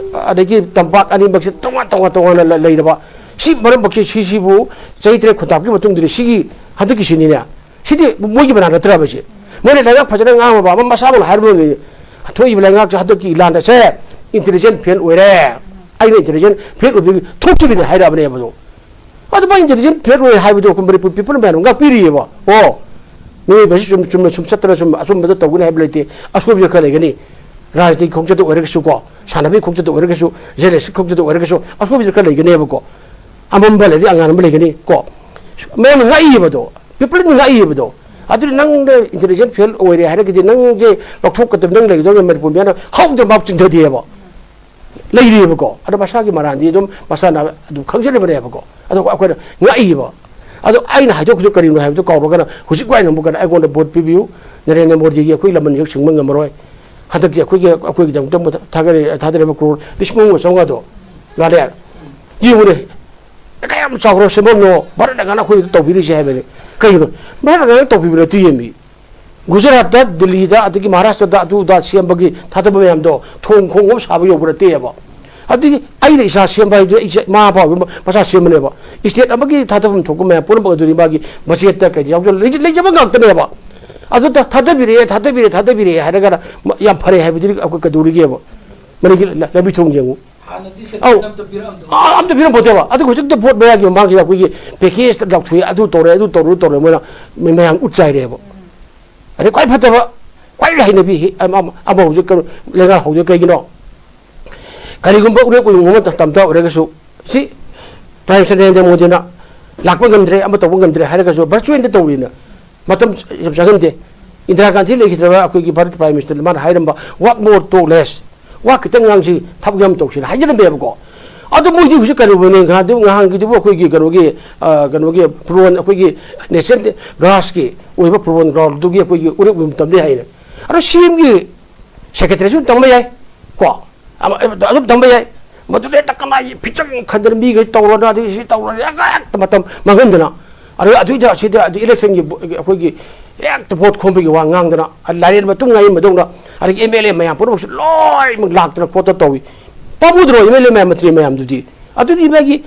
ꯑꯗꯒꯤ ꯇꯝꯄꯥꯛ ꯑꯅꯤꯃꯛꯁꯦ ꯇꯣꯉꯥꯟ ꯇꯣꯉꯥꯟ ꯇꯣꯉꯥꯟꯅ ꯂꯩꯔꯕ, ꯁꯤ ꯃꯔꯝ ꯁꯤꯁꯤꯕꯨ ꯆꯍꯤ ꯇꯔꯦꯠ ꯈꯨꯟꯇꯥꯛꯀꯤ ꯃꯇꯨꯡꯗꯗꯤ ꯁꯤꯒꯤ ꯍꯟꯗꯛꯀꯤꯁꯤꯅꯤꯅꯦ꯫ ꯁꯤꯗꯤ ꯃꯣꯏꯒꯤ ꯃꯅꯥꯛ ꯅꯠꯇ꯭ꯔꯕ ꯁꯤ? ꯃꯣꯏꯅ ꯂꯩꯉꯥꯛ ꯐꯖꯅ ꯉꯥꯡꯉꯕ ꯑꯃ ꯃꯁꯥꯃꯛꯅ ꯍꯥꯏꯔꯕꯅꯤ꯫ ꯊꯣꯛꯏꯕ ꯂꯩꯉꯥꯛꯁꯦ ꯍꯟꯗꯛꯀꯤ ꯂꯥꯟ ꯑꯁꯦ intelligence fail ꯑꯣꯏꯔꯦ, ꯑꯩꯅ intelligence fail ꯑꯣꯏꯕꯒꯤ ꯊꯣꯛꯈꯤꯕꯅꯤ ꯍꯥꯏꯔꯛꯑꯕꯅꯦꯕ ꯑꯗꯣ꯫ ꯑꯗꯨ ꯃꯥ intelligence fail ꯑꯣꯏ ꯍꯥꯏꯕꯗꯣ ꯑꯩꯈꯣꯏ ꯃꯅꯤꯄꯨꯔ people ꯃꯌꯥꯝ ꯉꯥꯛꯄꯤꯔꯤꯑꯕ꯫ ꯑꯣ, ꯃꯤꯑꯣꯏꯕꯁꯤ ꯆꯨꯝ ꯆꯨꯝꯅ ꯁꯨꯝ ꯆꯠꯇꯅ ꯁꯨꯝ ꯑꯆꯨꯝꯕꯗ ꯇꯧꯒꯅꯤ ꯍꯥꯏꯕ ꯂꯩꯇꯦ꯫ ꯑꯁꯣꯏꯕꯁꯨ ꯈꯔ ꯂꯩꯒꯅꯤ꯫ ꯔꯥꯖꯅꯤꯇꯤꯒꯤ ꯈꯣꯡꯆꯠꯇ ꯑꯣꯏꯔꯒꯁꯨ ꯀꯣ, ꯁꯥꯟꯅꯕꯒꯤ ꯈꯣꯡꯆꯠꯇ ꯑꯣꯏꯔꯒꯁꯨ, ꯖꯔꯅꯦꯂꯤꯁꯀꯤ ꯈꯣꯡꯆꯠꯇ ꯑꯣꯏꯔꯒꯁꯨ ꯑꯁꯣꯏꯕꯁꯨ ꯈꯔ ꯂꯩꯒꯅꯦꯕꯀꯣ꯫ ꯑꯃꯝꯕ ꯂꯩꯔꯗꯤ ꯑꯉꯥꯟꯕ ꯂꯩꯒꯅꯤ ꯀꯣ꯫ ꯃꯌꯥꯝꯅ ꯉꯛꯏꯕꯗꯣ, people ꯉꯛꯏꯕꯗꯣ꯫ ꯑꯗꯨꯗꯤ ꯅꯪꯅ intelligence fail ꯑꯣꯏꯔꯦ ꯍꯥꯏꯔꯒꯗꯤ ꯅꯪꯁꯦ ꯂꯧꯊꯣꯛꯀꯗꯕ ꯅꯪ ꯂꯩꯒꯗꯕ ꯃꯅꯤꯄꯨꯔ ꯃꯤꯌꯥꯝꯅ ꯍꯧꯗꯅ ꯃꯥ ꯆꯤꯡꯊꯗꯦꯕ꯫ ꯂꯩꯔꯤꯑꯕꯀꯣ꯫ ꯑꯗꯣ ꯃꯁꯥꯒꯤ ꯃꯔꯥꯟꯗꯤ ꯑꯗꯨꯝ ꯃꯁꯥꯅ ꯑꯗꯨꯝ ꯈꯪꯖꯔꯤꯕꯅꯦꯕꯀꯣ꯫ ꯑꯗꯣ ꯑꯩꯈꯣꯏꯅ ꯉꯛꯏꯕ꯫ ꯑꯗꯣ ꯑꯩꯅ ꯍꯥꯏꯗꯣꯛꯈꯤꯕꯗꯣ ꯀꯔꯤꯅꯣ ꯍꯥꯏꯕꯗꯣ ꯀꯥꯎꯔꯒꯅ ꯍꯧꯖꯤꯛ ꯋꯥꯏꯅ ꯑꯃꯨꯛ ꯀꯟꯅ ꯑꯩꯉꯣꯟꯗ vote ꯄꯤꯕꯤꯌꯨ꯫ ꯅꯔꯦꯟꯗ꯭ꯔ ꯃꯣꯗꯤꯒꯤ ꯑꯩꯈꯣꯏ ꯂꯃꯟ ꯏꯍꯦ ꯁꯤꯡꯕ ꯉꯝꯃꯔꯣꯏ꯫ ꯍꯟꯗꯛꯀꯤ ꯑꯩꯈꯣꯏꯒꯤ, ꯑꯩꯈꯣꯏꯒꯤꯗꯃꯛꯇ ꯑꯃꯨꯛ ꯊꯥꯗꯔꯦ-, ꯊꯥꯗꯔꯤꯕ crore ꯂꯤꯁꯤꯡ ꯑꯍꯨꯝꯒ ꯆꯥꯝꯃꯉꯥꯗꯣ꯫ ꯂꯥꯂꯦ, ꯌꯦꯡꯉꯨꯅꯦ꯫ ꯀꯌꯥꯝ ꯆꯥꯎꯈ꯭ꯔꯕ ꯁꯦꯟꯐꯝꯅꯣ ꯚꯥꯔꯠ ꯂꯩꯉꯥꯛꯅ ꯑꯩꯈꯣꯏꯗ ꯇꯧꯕꯤꯔꯤꯁꯦ ꯍꯥꯏꯕꯅꯤ꯫ ꯀꯩꯒꯤꯅꯣ? ꯚꯥꯔꯠ ꯂꯩꯉꯥꯛꯅ ꯇꯧꯕꯤꯕ ꯅꯠꯇꯦ ꯌꯦꯡꯕꯤ꯫ ꯒꯨꯖꯔꯥꯠꯇ, ꯗꯤꯜꯂꯤꯗ, ꯑꯗꯒꯤ ꯃꯍꯥꯔꯥꯁꯇ꯭ꯔꯗ ꯑꯗꯨ ꯑꯗꯥ ꯁꯦꯝꯕꯒꯤ ꯊꯥꯗꯕ ꯃꯌꯥꯝꯗꯣ ꯊꯣꯡ ꯈꯣꯡ ꯑꯃ ꯁꯥꯕ ꯌꯧꯕ ꯅꯠꯇꯦꯕ꯫ ꯑꯗꯨꯗꯤ ꯑꯩꯅ ꯏꯆꯥ ꯁꯦꯝꯕ ꯍꯥꯏꯕꯗꯨ ꯑꯩ ꯏꯆꯥ, ꯏꯃꯥ ꯐꯥꯎꯕ ꯃꯆꯥ ꯁꯦꯝꯕꯅꯦꯕ꯫ State ꯑꯃꯒꯤ ꯊꯥꯗꯐꯝ ꯊꯣꯛꯄ ꯃꯌꯥꯝ ꯄꯨꯝꯅꯃꯛ ꯑꯗꯨꯗꯤ ꯃꯥꯒꯤ budgetꯇ ꯀꯩꯗ ꯌꯥꯎꯖ-, ꯂꯩꯖ-, ꯂꯩꯖꯕ ꯉꯥꯛꯇꯅꯦꯕ꯫ ꯑꯗꯨꯗ ꯊꯥꯗꯕꯤꯔꯛꯑꯦ, ꯊꯥꯗꯕꯤꯔꯛꯑꯦ, ꯊꯥꯗꯕꯤꯔꯛꯑꯦ ꯍꯥꯏꯔꯒꯅ ꯃ-, ꯌꯥꯝ ꯐꯔꯦ ꯍꯥꯏꯕꯗꯨꯗꯤ ꯑꯩꯈꯣꯏ ꯀꯩꯗꯧꯔꯤꯒꯦꯕ? ꯃꯅꯤꯒꯤ ꯂ-, ꯂꯝꯕꯤ ꯊꯣꯡ ꯌꯦꯡꯉꯨ꯫ ꯍꯥꯟꯅꯗꯤ ꯑꯧ꯫ Centreꯅ ꯑꯝꯇ ꯄꯤꯔꯛꯑꯝꯗꯕ꯫ ꯑꯥ, ꯑꯝꯇ ꯄꯤꯔꯝꯄꯣꯠꯇꯦꯕ꯫ ꯑꯗꯨꯒ ꯍꯧꯖꯤꯛꯇ vote ꯃꯌꯥꯒꯤ ꯃꯃꯥꯡꯁꯤꯗ ꯑꯩꯈꯣꯏꯒꯤ package ꯂꯥꯎꯊꯣꯛꯑꯦ, ꯑꯗꯨ ꯇꯧꯔꯦ, ꯑꯗꯨ ꯇꯧꯔꯦ, ꯇꯧꯔꯦ, ꯃꯣꯏꯅ ꯃ-, ꯃꯌꯥꯝ ꯎꯠ ꯆꯥꯏꯔꯦꯕ꯫ ꯑꯗꯩ ꯈ꯭ꯋꯥꯏ ꯐꯠꯇꯕ, ꯈ꯭ꯋꯥꯏ ꯍꯩꯅꯕꯤ ꯍꯦ-, ꯑꯃ, ꯑꯃ, ꯑꯃ ꯍꯧꯖꯤꯛ ꯀꯩꯅꯣ, ꯂꯩꯉꯥꯛ ꯍꯧꯖꯤꯛ ꯀꯩꯒꯤꯅꯣ? ꯀꯔꯤꯒꯨꯝꯕ ꯎꯔꯦꯞ ꯑꯣꯏꯕ ꯃꯇꯝꯗ ꯑꯣꯏꯔꯒꯁꯨ, ꯁꯤ Prime Minister ꯅꯔꯦꯟꯗ꯭ꯔ ꯃꯣꯗꯤꯅ ꯂꯥꯛꯄ ꯉꯝꯗ꯭ꯔꯦ, ꯑꯃ ꯇꯧꯕ ꯉꯝꯗ꯭ꯔꯦ ꯍꯥꯏꯔꯒꯁꯨ virtualꯗ ꯇꯧꯔꯤꯅ ꯃꯇꯝ ꯌꯥꯝ ꯆꯪꯍꯟꯗꯦ꯫ ꯏꯟꯗꯤꯔꯥ ꯒꯥꯟꯙꯤ ꯂꯩꯈꯤꯗ꯭ꯔꯕ ꯑꯩꯈꯣꯏꯒꯤ ꯚꯥꯔꯠꯀꯤ Prime Minister ꯃꯥꯅ ꯍꯥꯏꯔꯝꯕ, "Work more, talk less, ꯋꯥ ꯈꯤꯇꯪ ꯉꯥꯡꯁꯤ, ꯊꯕꯛ ꯌꯥꯝ ꯇꯧꯁꯤꯅ" ꯍꯥꯏꯖꯔꯝꯃꯦꯕꯀꯣ꯫ ꯑꯗꯨ ꯃꯣꯏꯗꯤ ꯍꯧꯖꯤꯛ ꯀꯩꯅꯣꯅꯦ, ꯉꯍꯥꯟꯗꯨ-, ꯉꯍꯥꯟꯒꯤꯗꯨꯕꯨ ꯑꯩꯈꯣꯏꯒꯤ ꯀꯩꯅꯣꯒꯤ, ꯑ, ꯀꯩꯅꯣꯒꯤ ꯄ꯭ꯔꯣꯟ, ꯑꯩꯈꯣꯏꯒꯤ national grassꯀꯤ ꯑꯣꯏꯕ ꯄ꯭ꯔꯣꯟ groundꯗꯨꯒꯤ ꯑꯩꯈꯣꯏꯒꯤ ꯎꯔꯦꯞ ꯑꯣꯏꯕ ꯃꯇꯝꯗ ꯍꯥꯏꯅꯦ꯫ ꯑꯗꯣ CMꯒꯤ ꯁꯦꯀ꯭ꯔꯦꯇꯔꯤꯁꯨ ꯇꯝꯕ ꯌꯥꯏ, ꯀꯣ, ꯑꯃ, ꯑꯗꯨꯝ ꯇꯝꯕ ꯌꯥꯏ꯫ ꯃꯗꯨꯗ ꯍꯦꯛꯇ ꯀꯅꯥꯒꯤ ꯐꯤꯆꯪ ꯈꯟꯗꯅ ꯃꯤꯈꯩ ꯇꯧꯔꯣꯅ, ꯑꯗꯨ ꯁꯤ ꯇꯧꯔꯣꯅ, ꯍꯦꯛꯇ ꯃꯇꯝ ꯃꯥꯡꯍꯟꯗꯅ, ꯑꯗꯨ ꯑꯗꯨꯏꯗ ꯁꯤꯗ ꯑꯗꯨ ꯏꯂꯦꯛꯁꯟꯒꯤ ꯕꯣ-, ꯑꯩꯈꯣꯏꯒꯤ ꯍꯦꯛꯇ ꯚꯣꯠ ꯈꯣꯝꯕꯒꯤ ꯋꯥ ꯉꯥꯡꯗꯅ, ꯂꯥꯏꯔꯦꯟ ꯃꯇꯨꯡ ꯉꯥꯏ ꯃꯗꯧꯅ, ꯑꯗꯒꯤ ꯑꯦꯝ ꯑꯦꯜ ꯑꯦ ꯃꯌꯥꯝ ꯄꯨꯝꯅꯃꯛꯁꯨ ꯂꯣꯏꯅꯃꯛ ꯂꯥꯛꯇꯅ ꯈꯣꯠꯇꯅ ꯇꯧꯏ꯫ ꯄꯥꯝꯃꯨꯗ꯭ꯔꯣ ꯑꯦꯝ ꯑꯦꯜ ꯑꯦ ꯃꯌꯥꯝ, ꯃꯟꯇ꯭ꯔꯤ ꯃꯌꯥꯝꯗꯨꯗꯤ? ꯑꯗꯨꯗꯤ ꯃꯥꯒꯤ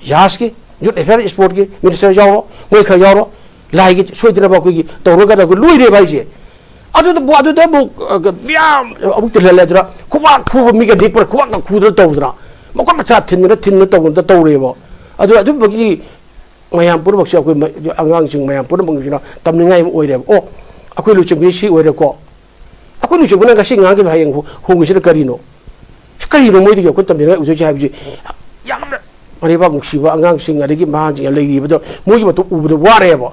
ꯖꯍꯥꯖꯀꯤ, ꯌꯨꯠ ꯑꯦꯐꯤꯌꯔ ꯏꯁꯄꯣꯔꯠꯀꯤ ꯃꯤꯅꯤꯁꯇꯔ ꯌꯥꯎꯔꯣ, ꯃꯣꯏ ꯈꯔ ꯌꯥꯎꯔꯣ, ꯂꯥꯏꯒꯤ ꯁꯣꯏꯗꯅꯕ ꯑꯩꯈꯣꯏꯒꯤ ꯇꯧꯔꯒꯅ ꯑꯩꯈꯣꯏ ꯂꯣꯏꯔꯦꯕ ꯍꯥꯏꯁꯦ꯫ ꯑꯗꯨꯗ ꯑꯗꯨꯗ ꯑꯃꯨꯛ, ꯑ, ꯃꯤꯌꯥꯝ ꯑꯃꯨꯛ ꯇꯤꯜꯍꯜꯂꯦ꯫ ꯑꯗꯨꯅ ꯈꯨꯕꯥꯛ ꯈꯨꯕ ꯃꯤꯒ ꯅꯦꯛꯄ, ꯈꯨꯕꯥꯛꯀ ꯈꯨꯗꯅ ꯇꯧꯗꯅ, ꯃꯈꯨꯠ ꯃꯁꯥ ꯊꯤꯟꯗꯅ ꯊꯤꯟꯗꯅ ꯇꯧꯗꯅ ꯇꯧꯔꯦꯕ꯫ ꯑꯗꯨ ꯑꯗꯨꯝꯕꯒꯤ ꯃꯌꯥꯝ ꯄꯨꯝꯅꯃꯛꯁꯦ ꯑꯩꯈꯣꯏ ꯃ-, ꯑꯉꯥꯡꯁꯤꯡ ꯃꯌꯥꯝ ꯄꯨꯝꯅꯃꯛꯁꯤꯅ ꯇꯝꯅꯤꯡꯉꯥꯏ ꯑꯃ ꯑꯣꯏꯔꯦꯕ꯫ ꯑꯣ, ꯑꯩꯈꯣꯏ ꯂꯨꯆꯤꯡꯕꯤ ꯁꯤ ꯑꯣꯏꯔꯦꯀꯣ꯫ ꯑꯩꯈꯣꯏ ꯂꯨꯆꯤꯡꯕꯅ ꯉꯁꯤ ꯉꯥꯡꯈꯤꯕ ꯍꯌꯦꯡ ꯍꯣ-, ꯍꯣꯡꯉꯤꯁꯤꯅ ꯀꯔꯤꯅꯣ? ꯁꯤ ꯀꯔꯤꯅꯣ ꯃꯣꯏꯗꯒꯤ ꯑꯩꯈꯣꯏ ꯇꯝꯖꯅꯤꯡꯉꯥꯏ ꯑꯣꯏꯗꯣꯏꯁꯦ ꯍꯥꯏꯕꯁꯤ ꯌꯥꯝꯅ ꯃꯔꯩꯕꯥꯛ ꯅꯨꯡꯁꯤꯕ ꯑꯉꯥꯡꯁꯤꯡ, ꯑꯗꯒꯤ ꯃꯍꯥꯁꯤꯡ ꯂꯩꯔꯤꯕꯗꯣ, ꯃꯣꯏꯒꯤ ꯃꯇꯧ ꯎꯕꯗ ꯋꯥꯔꯦꯕ꯫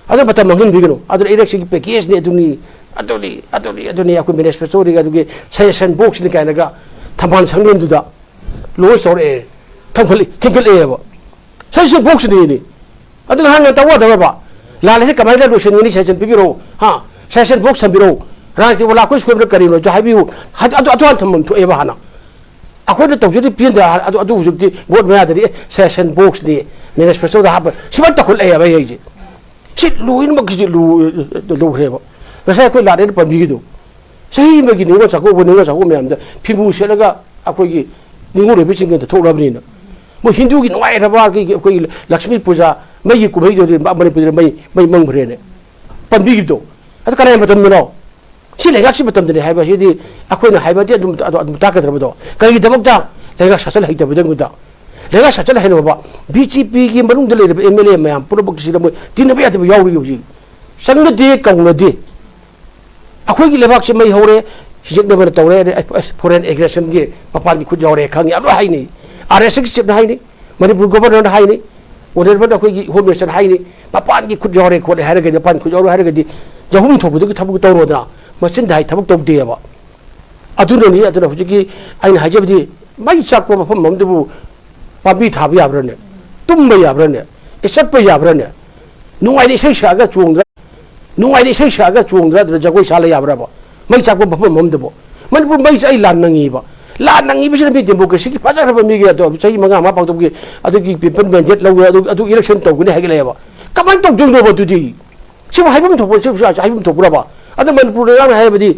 ꯑꯗꯨꯅ ꯃꯇꯝ ꯃꯥꯡꯍꯟꯕꯤꯒꯅꯨ꯫ ꯑꯗꯨꯅ ꯏꯂꯦꯛꯁꯟꯒꯤ ꯄꯦꯀꯦꯖꯅꯤ, ꯑꯗꯨꯅꯤ, ꯑꯗꯨꯅꯤ, ꯑꯗꯨꯅꯤ, ꯑꯗꯨꯅꯤ, ꯑꯩꯈꯣꯏ ꯃꯦꯅꯤꯐꯦꯁꯇꯣꯗꯒꯤ ꯑꯗꯨꯒꯤ ꯁꯖꯦꯁꯟ ꯕꯣꯛꯁꯅꯤ ꯀꯥꯏꯅꯒ ꯊꯝꯕꯥꯜ ꯁꯪꯂꯦꯟꯗꯨꯗ ꯂꯣꯟꯁ ꯇꯧꯔꯛꯑꯦ, ꯊꯝꯒꯠꯂꯤ, ꯈꯤꯟꯒꯠꯂꯛꯑꯦꯕ꯫ ꯁꯖꯦꯁꯟ ꯕꯣꯛꯁꯅꯤꯅꯦ꯫ ꯑꯗꯨꯒ ꯍꯥꯟꯅ ꯇꯧꯒꯗꯕ ꯂꯥꯜ ꯑꯁꯤ ꯀꯃꯥꯏꯅ ꯂꯣꯏꯁꯤꯟꯒꯅꯤ? ꯁꯖꯦꯁꯟ ꯄꯤꯕꯤꯔꯛꯎ, ꯍꯥ? ꯁꯖꯦꯁꯟ ꯕꯣꯛꯁ ꯊꯝꯕꯤꯔꯛꯎ꯫ ꯔꯥꯖꯅꯤꯇꯤ ꯋꯥꯂꯥ ꯑꯩꯈꯣꯏ ꯁꯣꯏꯕꯗ ꯀꯔꯤꯅꯣ ꯑꯗꯨ ꯍꯥꯏꯕꯤꯌꯨ꯫ ꯑꯗꯨ, ꯑꯗꯨ ꯍꯥꯟꯅ ꯊꯝꯐꯝ ꯊꯣꯛꯑꯦꯕ ꯍꯥꯟꯅ꯫ ꯑꯩꯈꯣꯏꯅ ꯇꯧꯖꯔꯤ ꯄꯦꯟꯗ ꯍꯥꯏ-, ꯑꯗꯨ, ꯑꯗꯨ ꯍꯧꯖꯤꯛꯇꯤ ꯕꯣꯠ ꯃꯌꯥꯗꯗꯤ, ꯑꯦ, ꯁꯦꯁꯟ ꯕꯣꯛꯁꯅꯤ, ꯃꯦꯅꯤꯐꯦꯁꯇꯣꯗ ꯍꯥꯞꯄ, ꯁꯤꯃ ꯇꯧꯈꯠꯂꯛꯑꯦꯕ ꯑꯩ ꯍꯥꯏꯁꯦ꯫ ꯁꯤ ꯂꯣꯏꯅꯃꯛꯀꯤꯁꯤ ꯂꯨ-, ꯂꯨꯈ꯭ꯔꯦꯕ꯫ ꯉꯁꯥꯏ ꯑꯩꯈꯣꯏ ꯂꯥꯛꯑꯦꯅ ꯄꯟꯕꯤꯈꯤꯗꯣ, ꯆꯍꯤ ꯑꯃꯒꯤ ꯅꯤꯉꯣꯜ ꯆꯥꯛꯀꯧꯕ, ꯅꯤꯉꯣꯜ ꯆꯥꯛꯀꯧꯕ ꯃꯌꯥꯝꯗ ꯐꯤꯕꯨ ꯁꯦꯠꯂꯒ ꯑꯩꯈꯣꯏꯒꯤ ꯅꯤꯉꯣꯜ ꯑꯣꯏꯕꯁꯤꯡꯒꯤ ꯑꯝꯇ ꯊꯣꯛꯂꯕꯅꯤꯅ, ꯃꯣꯏ ꯍꯤꯟꯗꯨꯒꯤ ꯅꯨꯡꯉꯥꯏꯔꯕ ꯑꯩꯈꯣꯏꯒꯤ, ꯑꯩꯈꯣꯏꯒꯤ ꯂꯛꯁꯃꯤ ꯄꯨꯖꯥ, ꯃꯩꯒꯤ ꯀꯨꯝꯍꯩꯗꯨꯗꯤ ꯃ-, ꯃꯅꯤꯄꯨꯔꯗ ꯃꯩ, ꯃꯩ ꯃꯝꯈ꯭ꯔꯦꯅꯦ꯫ ꯄꯟꯕꯤꯈꯤꯕꯗꯣ, ꯑꯗꯨ ꯀꯅꯥꯒꯤ ꯃꯇꯝꯗꯅꯣ? ꯁꯤ ꯂꯩꯉꯥꯛꯁꯤ ꯃꯇꯝꯗꯅꯤ ꯍꯥꯏꯕ ꯑꯁꯤꯗꯤ ꯑꯩꯈꯣꯏꯅ ꯍꯥꯏꯕꯗꯤ ꯑꯗꯨꯝ, ꯑꯗꯨ, ꯑꯗꯨꯝ ꯇꯥꯛꯀꯗ꯭ꯔꯕꯗꯣ? ꯀꯔꯤꯒꯤꯗꯃꯛꯇ? ꯂꯩꯉꯥꯛ ꯁꯥꯁꯟ ꯍꯩꯇꯕꯗꯒꯤꯗꯃꯛꯇ꯫ ꯂꯩꯉꯥꯛ ꯁꯥꯁꯟ ꯍꯩꯔꯕ ꯕꯤ ꯖꯦ ꯄꯤꯒꯤ ꯃꯅꯨꯡꯗ ꯂꯩꯔꯤꯕ ꯑꯦꯝ ꯑꯦꯜ ꯑꯦ ꯃꯌꯥꯝ ꯄꯨꯝꯅꯃꯛꯁꯤꯗ ꯃꯣꯏ ꯇꯤꯟꯅꯕ ꯌꯥꯗꯕ ꯌꯥꯎꯔꯤ ꯍꯧꯖꯤꯛ꯫ ꯆꯪꯅꯗꯦ, ꯀꯧꯅꯗꯦ꯫ ꯑꯩꯈꯣꯏꯒꯤ ꯂꯩꯕꯥꯛꯁꯤ ꯃꯩ ꯍꯧꯔꯦ, ꯍꯤꯖꯤꯛꯅꯕꯅ ꯇꯧꯔꯦ, ꯑꯗꯩ ꯑꯁ, ꯐꯣꯔꯦꯟ ꯑꯦꯒ꯭ꯔꯦꯁꯟꯒꯤ ꯃꯄꯥꯟꯒꯤ ꯈꯨꯠ ꯌꯥꯎꯔꯦ ꯈꯪꯉꯤ, ꯌꯥꯝ ꯂꯣꯏ ꯍꯥꯏꯅꯩ꯫ ꯑꯥꯔ ꯑꯦꯁ ꯑꯦꯁꯀꯤ ꯆꯤꯞꯅ ꯍꯥꯏꯅꯩ, ꯃꯅꯤꯄꯨꯔ ꯒꯣꯕꯔꯅꯔꯅ ꯍꯥꯏꯅꯩ, ꯑꯣꯅꯔꯦꯕꯜ ꯑꯩꯈꯣꯏꯒꯤ ꯍꯣꯝ ꯃꯤꯅꯤꯁꯇꯔꯅ ꯍꯥꯏꯅꯩ, ꯃꯄꯥꯟꯒꯤ ꯈꯨꯠ ꯌꯥꯎꯔꯦ ꯈꯣꯠꯂꯦ ꯍꯥꯏꯔꯒꯗꯤ, ꯃꯄꯥꯟ ꯈꯨꯠ ꯌꯥꯎꯔꯦ ꯍꯥꯏꯔꯒꯗꯤ, ꯌꯥꯍꯨꯝ ꯊꯣꯛꯄꯗꯨꯒꯤ ꯊꯕꯛ ꯇꯧꯔꯣꯗꯅ, ꯃꯆꯤꯟꯗ ꯍꯥꯏ ꯊꯕꯛ ꯇꯧꯗꯦꯕ꯫ ꯑꯗꯨꯅꯅꯤ, ꯑꯗꯨꯅ ꯍꯧꯖꯤꯛꯀꯤ ꯑꯩꯅ ꯍꯥꯏꯖꯕꯗꯤ, ꯃꯩ ꯆꯥꯛꯄ ꯃꯐꯝ ꯑꯃꯗꯕꯨ ꯄꯥꯝꯕꯤ ꯊꯥꯕ ꯌꯥꯕ꯭ꯔꯥꯅꯦ? ꯇꯨꯝꯕ ꯌꯥꯕ꯭ꯔꯥꯅꯦ? ꯑꯦ, ꯆꯠꯄ ꯌꯥꯕ꯭ꯔꯥꯅꯦ? ꯅꯨꯡꯉꯥꯏꯅ ꯏꯁꯩ ꯁꯛꯑꯒ ꯆꯣꯡꯗ꯭ꯔꯥ? ꯅꯨꯡꯉꯥꯏꯅ ꯏꯁꯩ ꯁꯛꯑꯒ ꯆꯣꯡꯗ꯭ꯔꯥ? ꯑꯗꯨꯅ ꯖꯒꯣꯏ ꯁꯥ ꯂꯩ ꯌꯥꯕ꯭ꯔꯕ? ꯃꯩ ꯆꯥꯛꯄ ꯃꯐꯝ ꯑꯃꯗꯕꯨ꯫ ꯃꯅꯤꯄꯨꯔ ꯃꯩꯁꯦ ꯑꯩ ꯂꯥꯟ ꯅꯪꯉꯤꯕ꯫ ꯂꯥꯟ ꯅꯪꯉꯤꯕꯁꯤꯅ ꯃꯤ ꯗꯦꯃꯣꯀ꯭ꯔꯦꯁꯤꯒꯤ ꯐꯖꯈ꯭ꯔꯕ ꯃꯤꯒꯤ ꯑꯗꯣ ꯆꯍꯤ ꯃꯉꯥ ꯑꯃ ꯄꯥꯡꯊꯣꯛꯈꯤ, ꯑꯗꯨꯒꯤ ꯄꯤꯄꯜ ꯃꯦꯟꯗꯦꯠ ꯂꯧꯔꯦ, ꯑꯗꯨ, ꯑꯗꯨ ꯏꯂꯦꯛꯁꯟ ꯇꯧꯒꯅꯤ ꯍꯥꯏꯒꯠꯂꯛꯑꯦꯕ꯫ ꯀꯃꯥꯏꯅ ꯇꯧꯗꯣꯏꯅꯣꯕ ꯑꯗꯨꯗꯤ? ꯁꯤꯕꯨ ꯍꯥꯏꯐꯝ ꯊꯣꯛꯄ, ꯁꯤꯕꯨ ꯍꯥꯏꯐꯝ ꯊꯣꯛꯄ꯭ꯔꯕ? ꯑꯗ ꯃꯅꯤꯄꯨꯔꯗ ꯉꯔꯥꯡ ꯍꯥꯏꯕꯗꯤ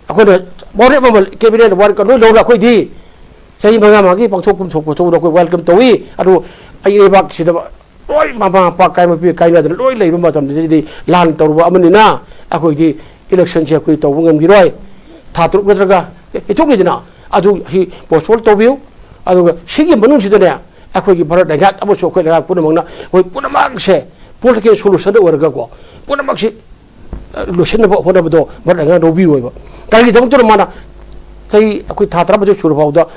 ꯑꯩꯈꯣꯏꯅ ꯋꯥꯔꯦꯞ ꯑꯃ ꯀꯦꯕꯤꯅꯦꯠ ꯋꯥꯔꯦꯞ ꯂꯣꯏ ꯂꯧꯔ ꯑꯩꯈꯣꯏꯗꯤ ꯆꯍꯤ ꯃꯉꯥ ꯃꯉꯥꯒꯤ ꯄꯥꯡꯊꯣꯛꯐꯝ ꯊꯣꯛꯄ ꯊꯣꯛꯄꯗ ꯑꯩꯈꯣꯏ ꯋꯦꯜꯀꯝ ꯇꯧꯏ꯫ ꯑꯗꯨ ꯑꯩ ꯂꯩꯕꯥꯛꯁꯤꯗ ꯂꯣꯏ ꯃꯃꯥ ꯃꯄꯥ ꯀꯥꯏ ꯃꯄꯤ ꯀꯥꯏꯅꯗꯅ ꯂꯣꯏ ꯂꯩꯕ ꯃꯇꯝꯗꯗꯤ ꯂꯥꯟ ꯇꯧꯔꯨꯕ ꯑꯃꯅꯤꯅ ꯑꯩꯈꯣꯏꯗꯤ ꯏꯂꯦꯛꯁꯟꯁꯦ ꯑꯩꯈꯣꯏ ꯇꯧꯕ ꯉꯝꯈꯤꯔꯣꯏ꯫ ꯊꯥ ꯇꯔꯨꯛ ꯅꯠꯇ꯭ꯔꯒ ꯌꯩꯊꯣꯛꯈꯤꯗꯅ ꯑꯗꯨ ꯁꯤ ꯄꯣꯁꯄꯣꯟ ꯇꯧꯕꯤꯌꯨ꯫ ꯑꯗꯨꯒ ꯁꯤꯒꯤ ꯃꯅꯨꯡꯁꯤꯗꯅꯦ ꯑꯩꯈꯣꯏꯒꯤ ꯚꯥꯔꯠ ꯂꯩꯉꯥꯛ ꯑꯃꯁꯨ ꯑꯩꯈꯣꯏ ꯂꯩꯉꯥꯛ ꯄꯨꯝꯅꯃꯛꯅ ꯑꯩꯈꯣꯏ ꯄꯨꯝꯅꯃꯛꯁꯦ ꯄꯣꯂꯤꯇꯤꯀꯦꯜ ꯁꯣꯂꯨꯁꯟꯗ ꯑꯣꯏꯔꯒꯀꯣ ꯄꯨꯝꯅꯃꯛꯁꯤ ꯂꯣꯏꯁꯤꯟꯅꯕ ꯍꯣꯠꯅꯕꯗꯣ ꯚꯥꯔꯠ ꯂꯩꯉꯥꯛꯅ ꯂꯧꯕꯤꯔꯣꯏꯕ꯫ ꯀꯔꯤꯒꯤꯗꯃꯛꯇꯅ ꯃꯥꯅ ꯆꯍꯤ ꯑꯩꯈꯣꯏ ꯊꯥ ꯇꯔꯥꯃꯥꯊꯣꯏ ꯁꯨꯔ ꯐꯥꯎꯗ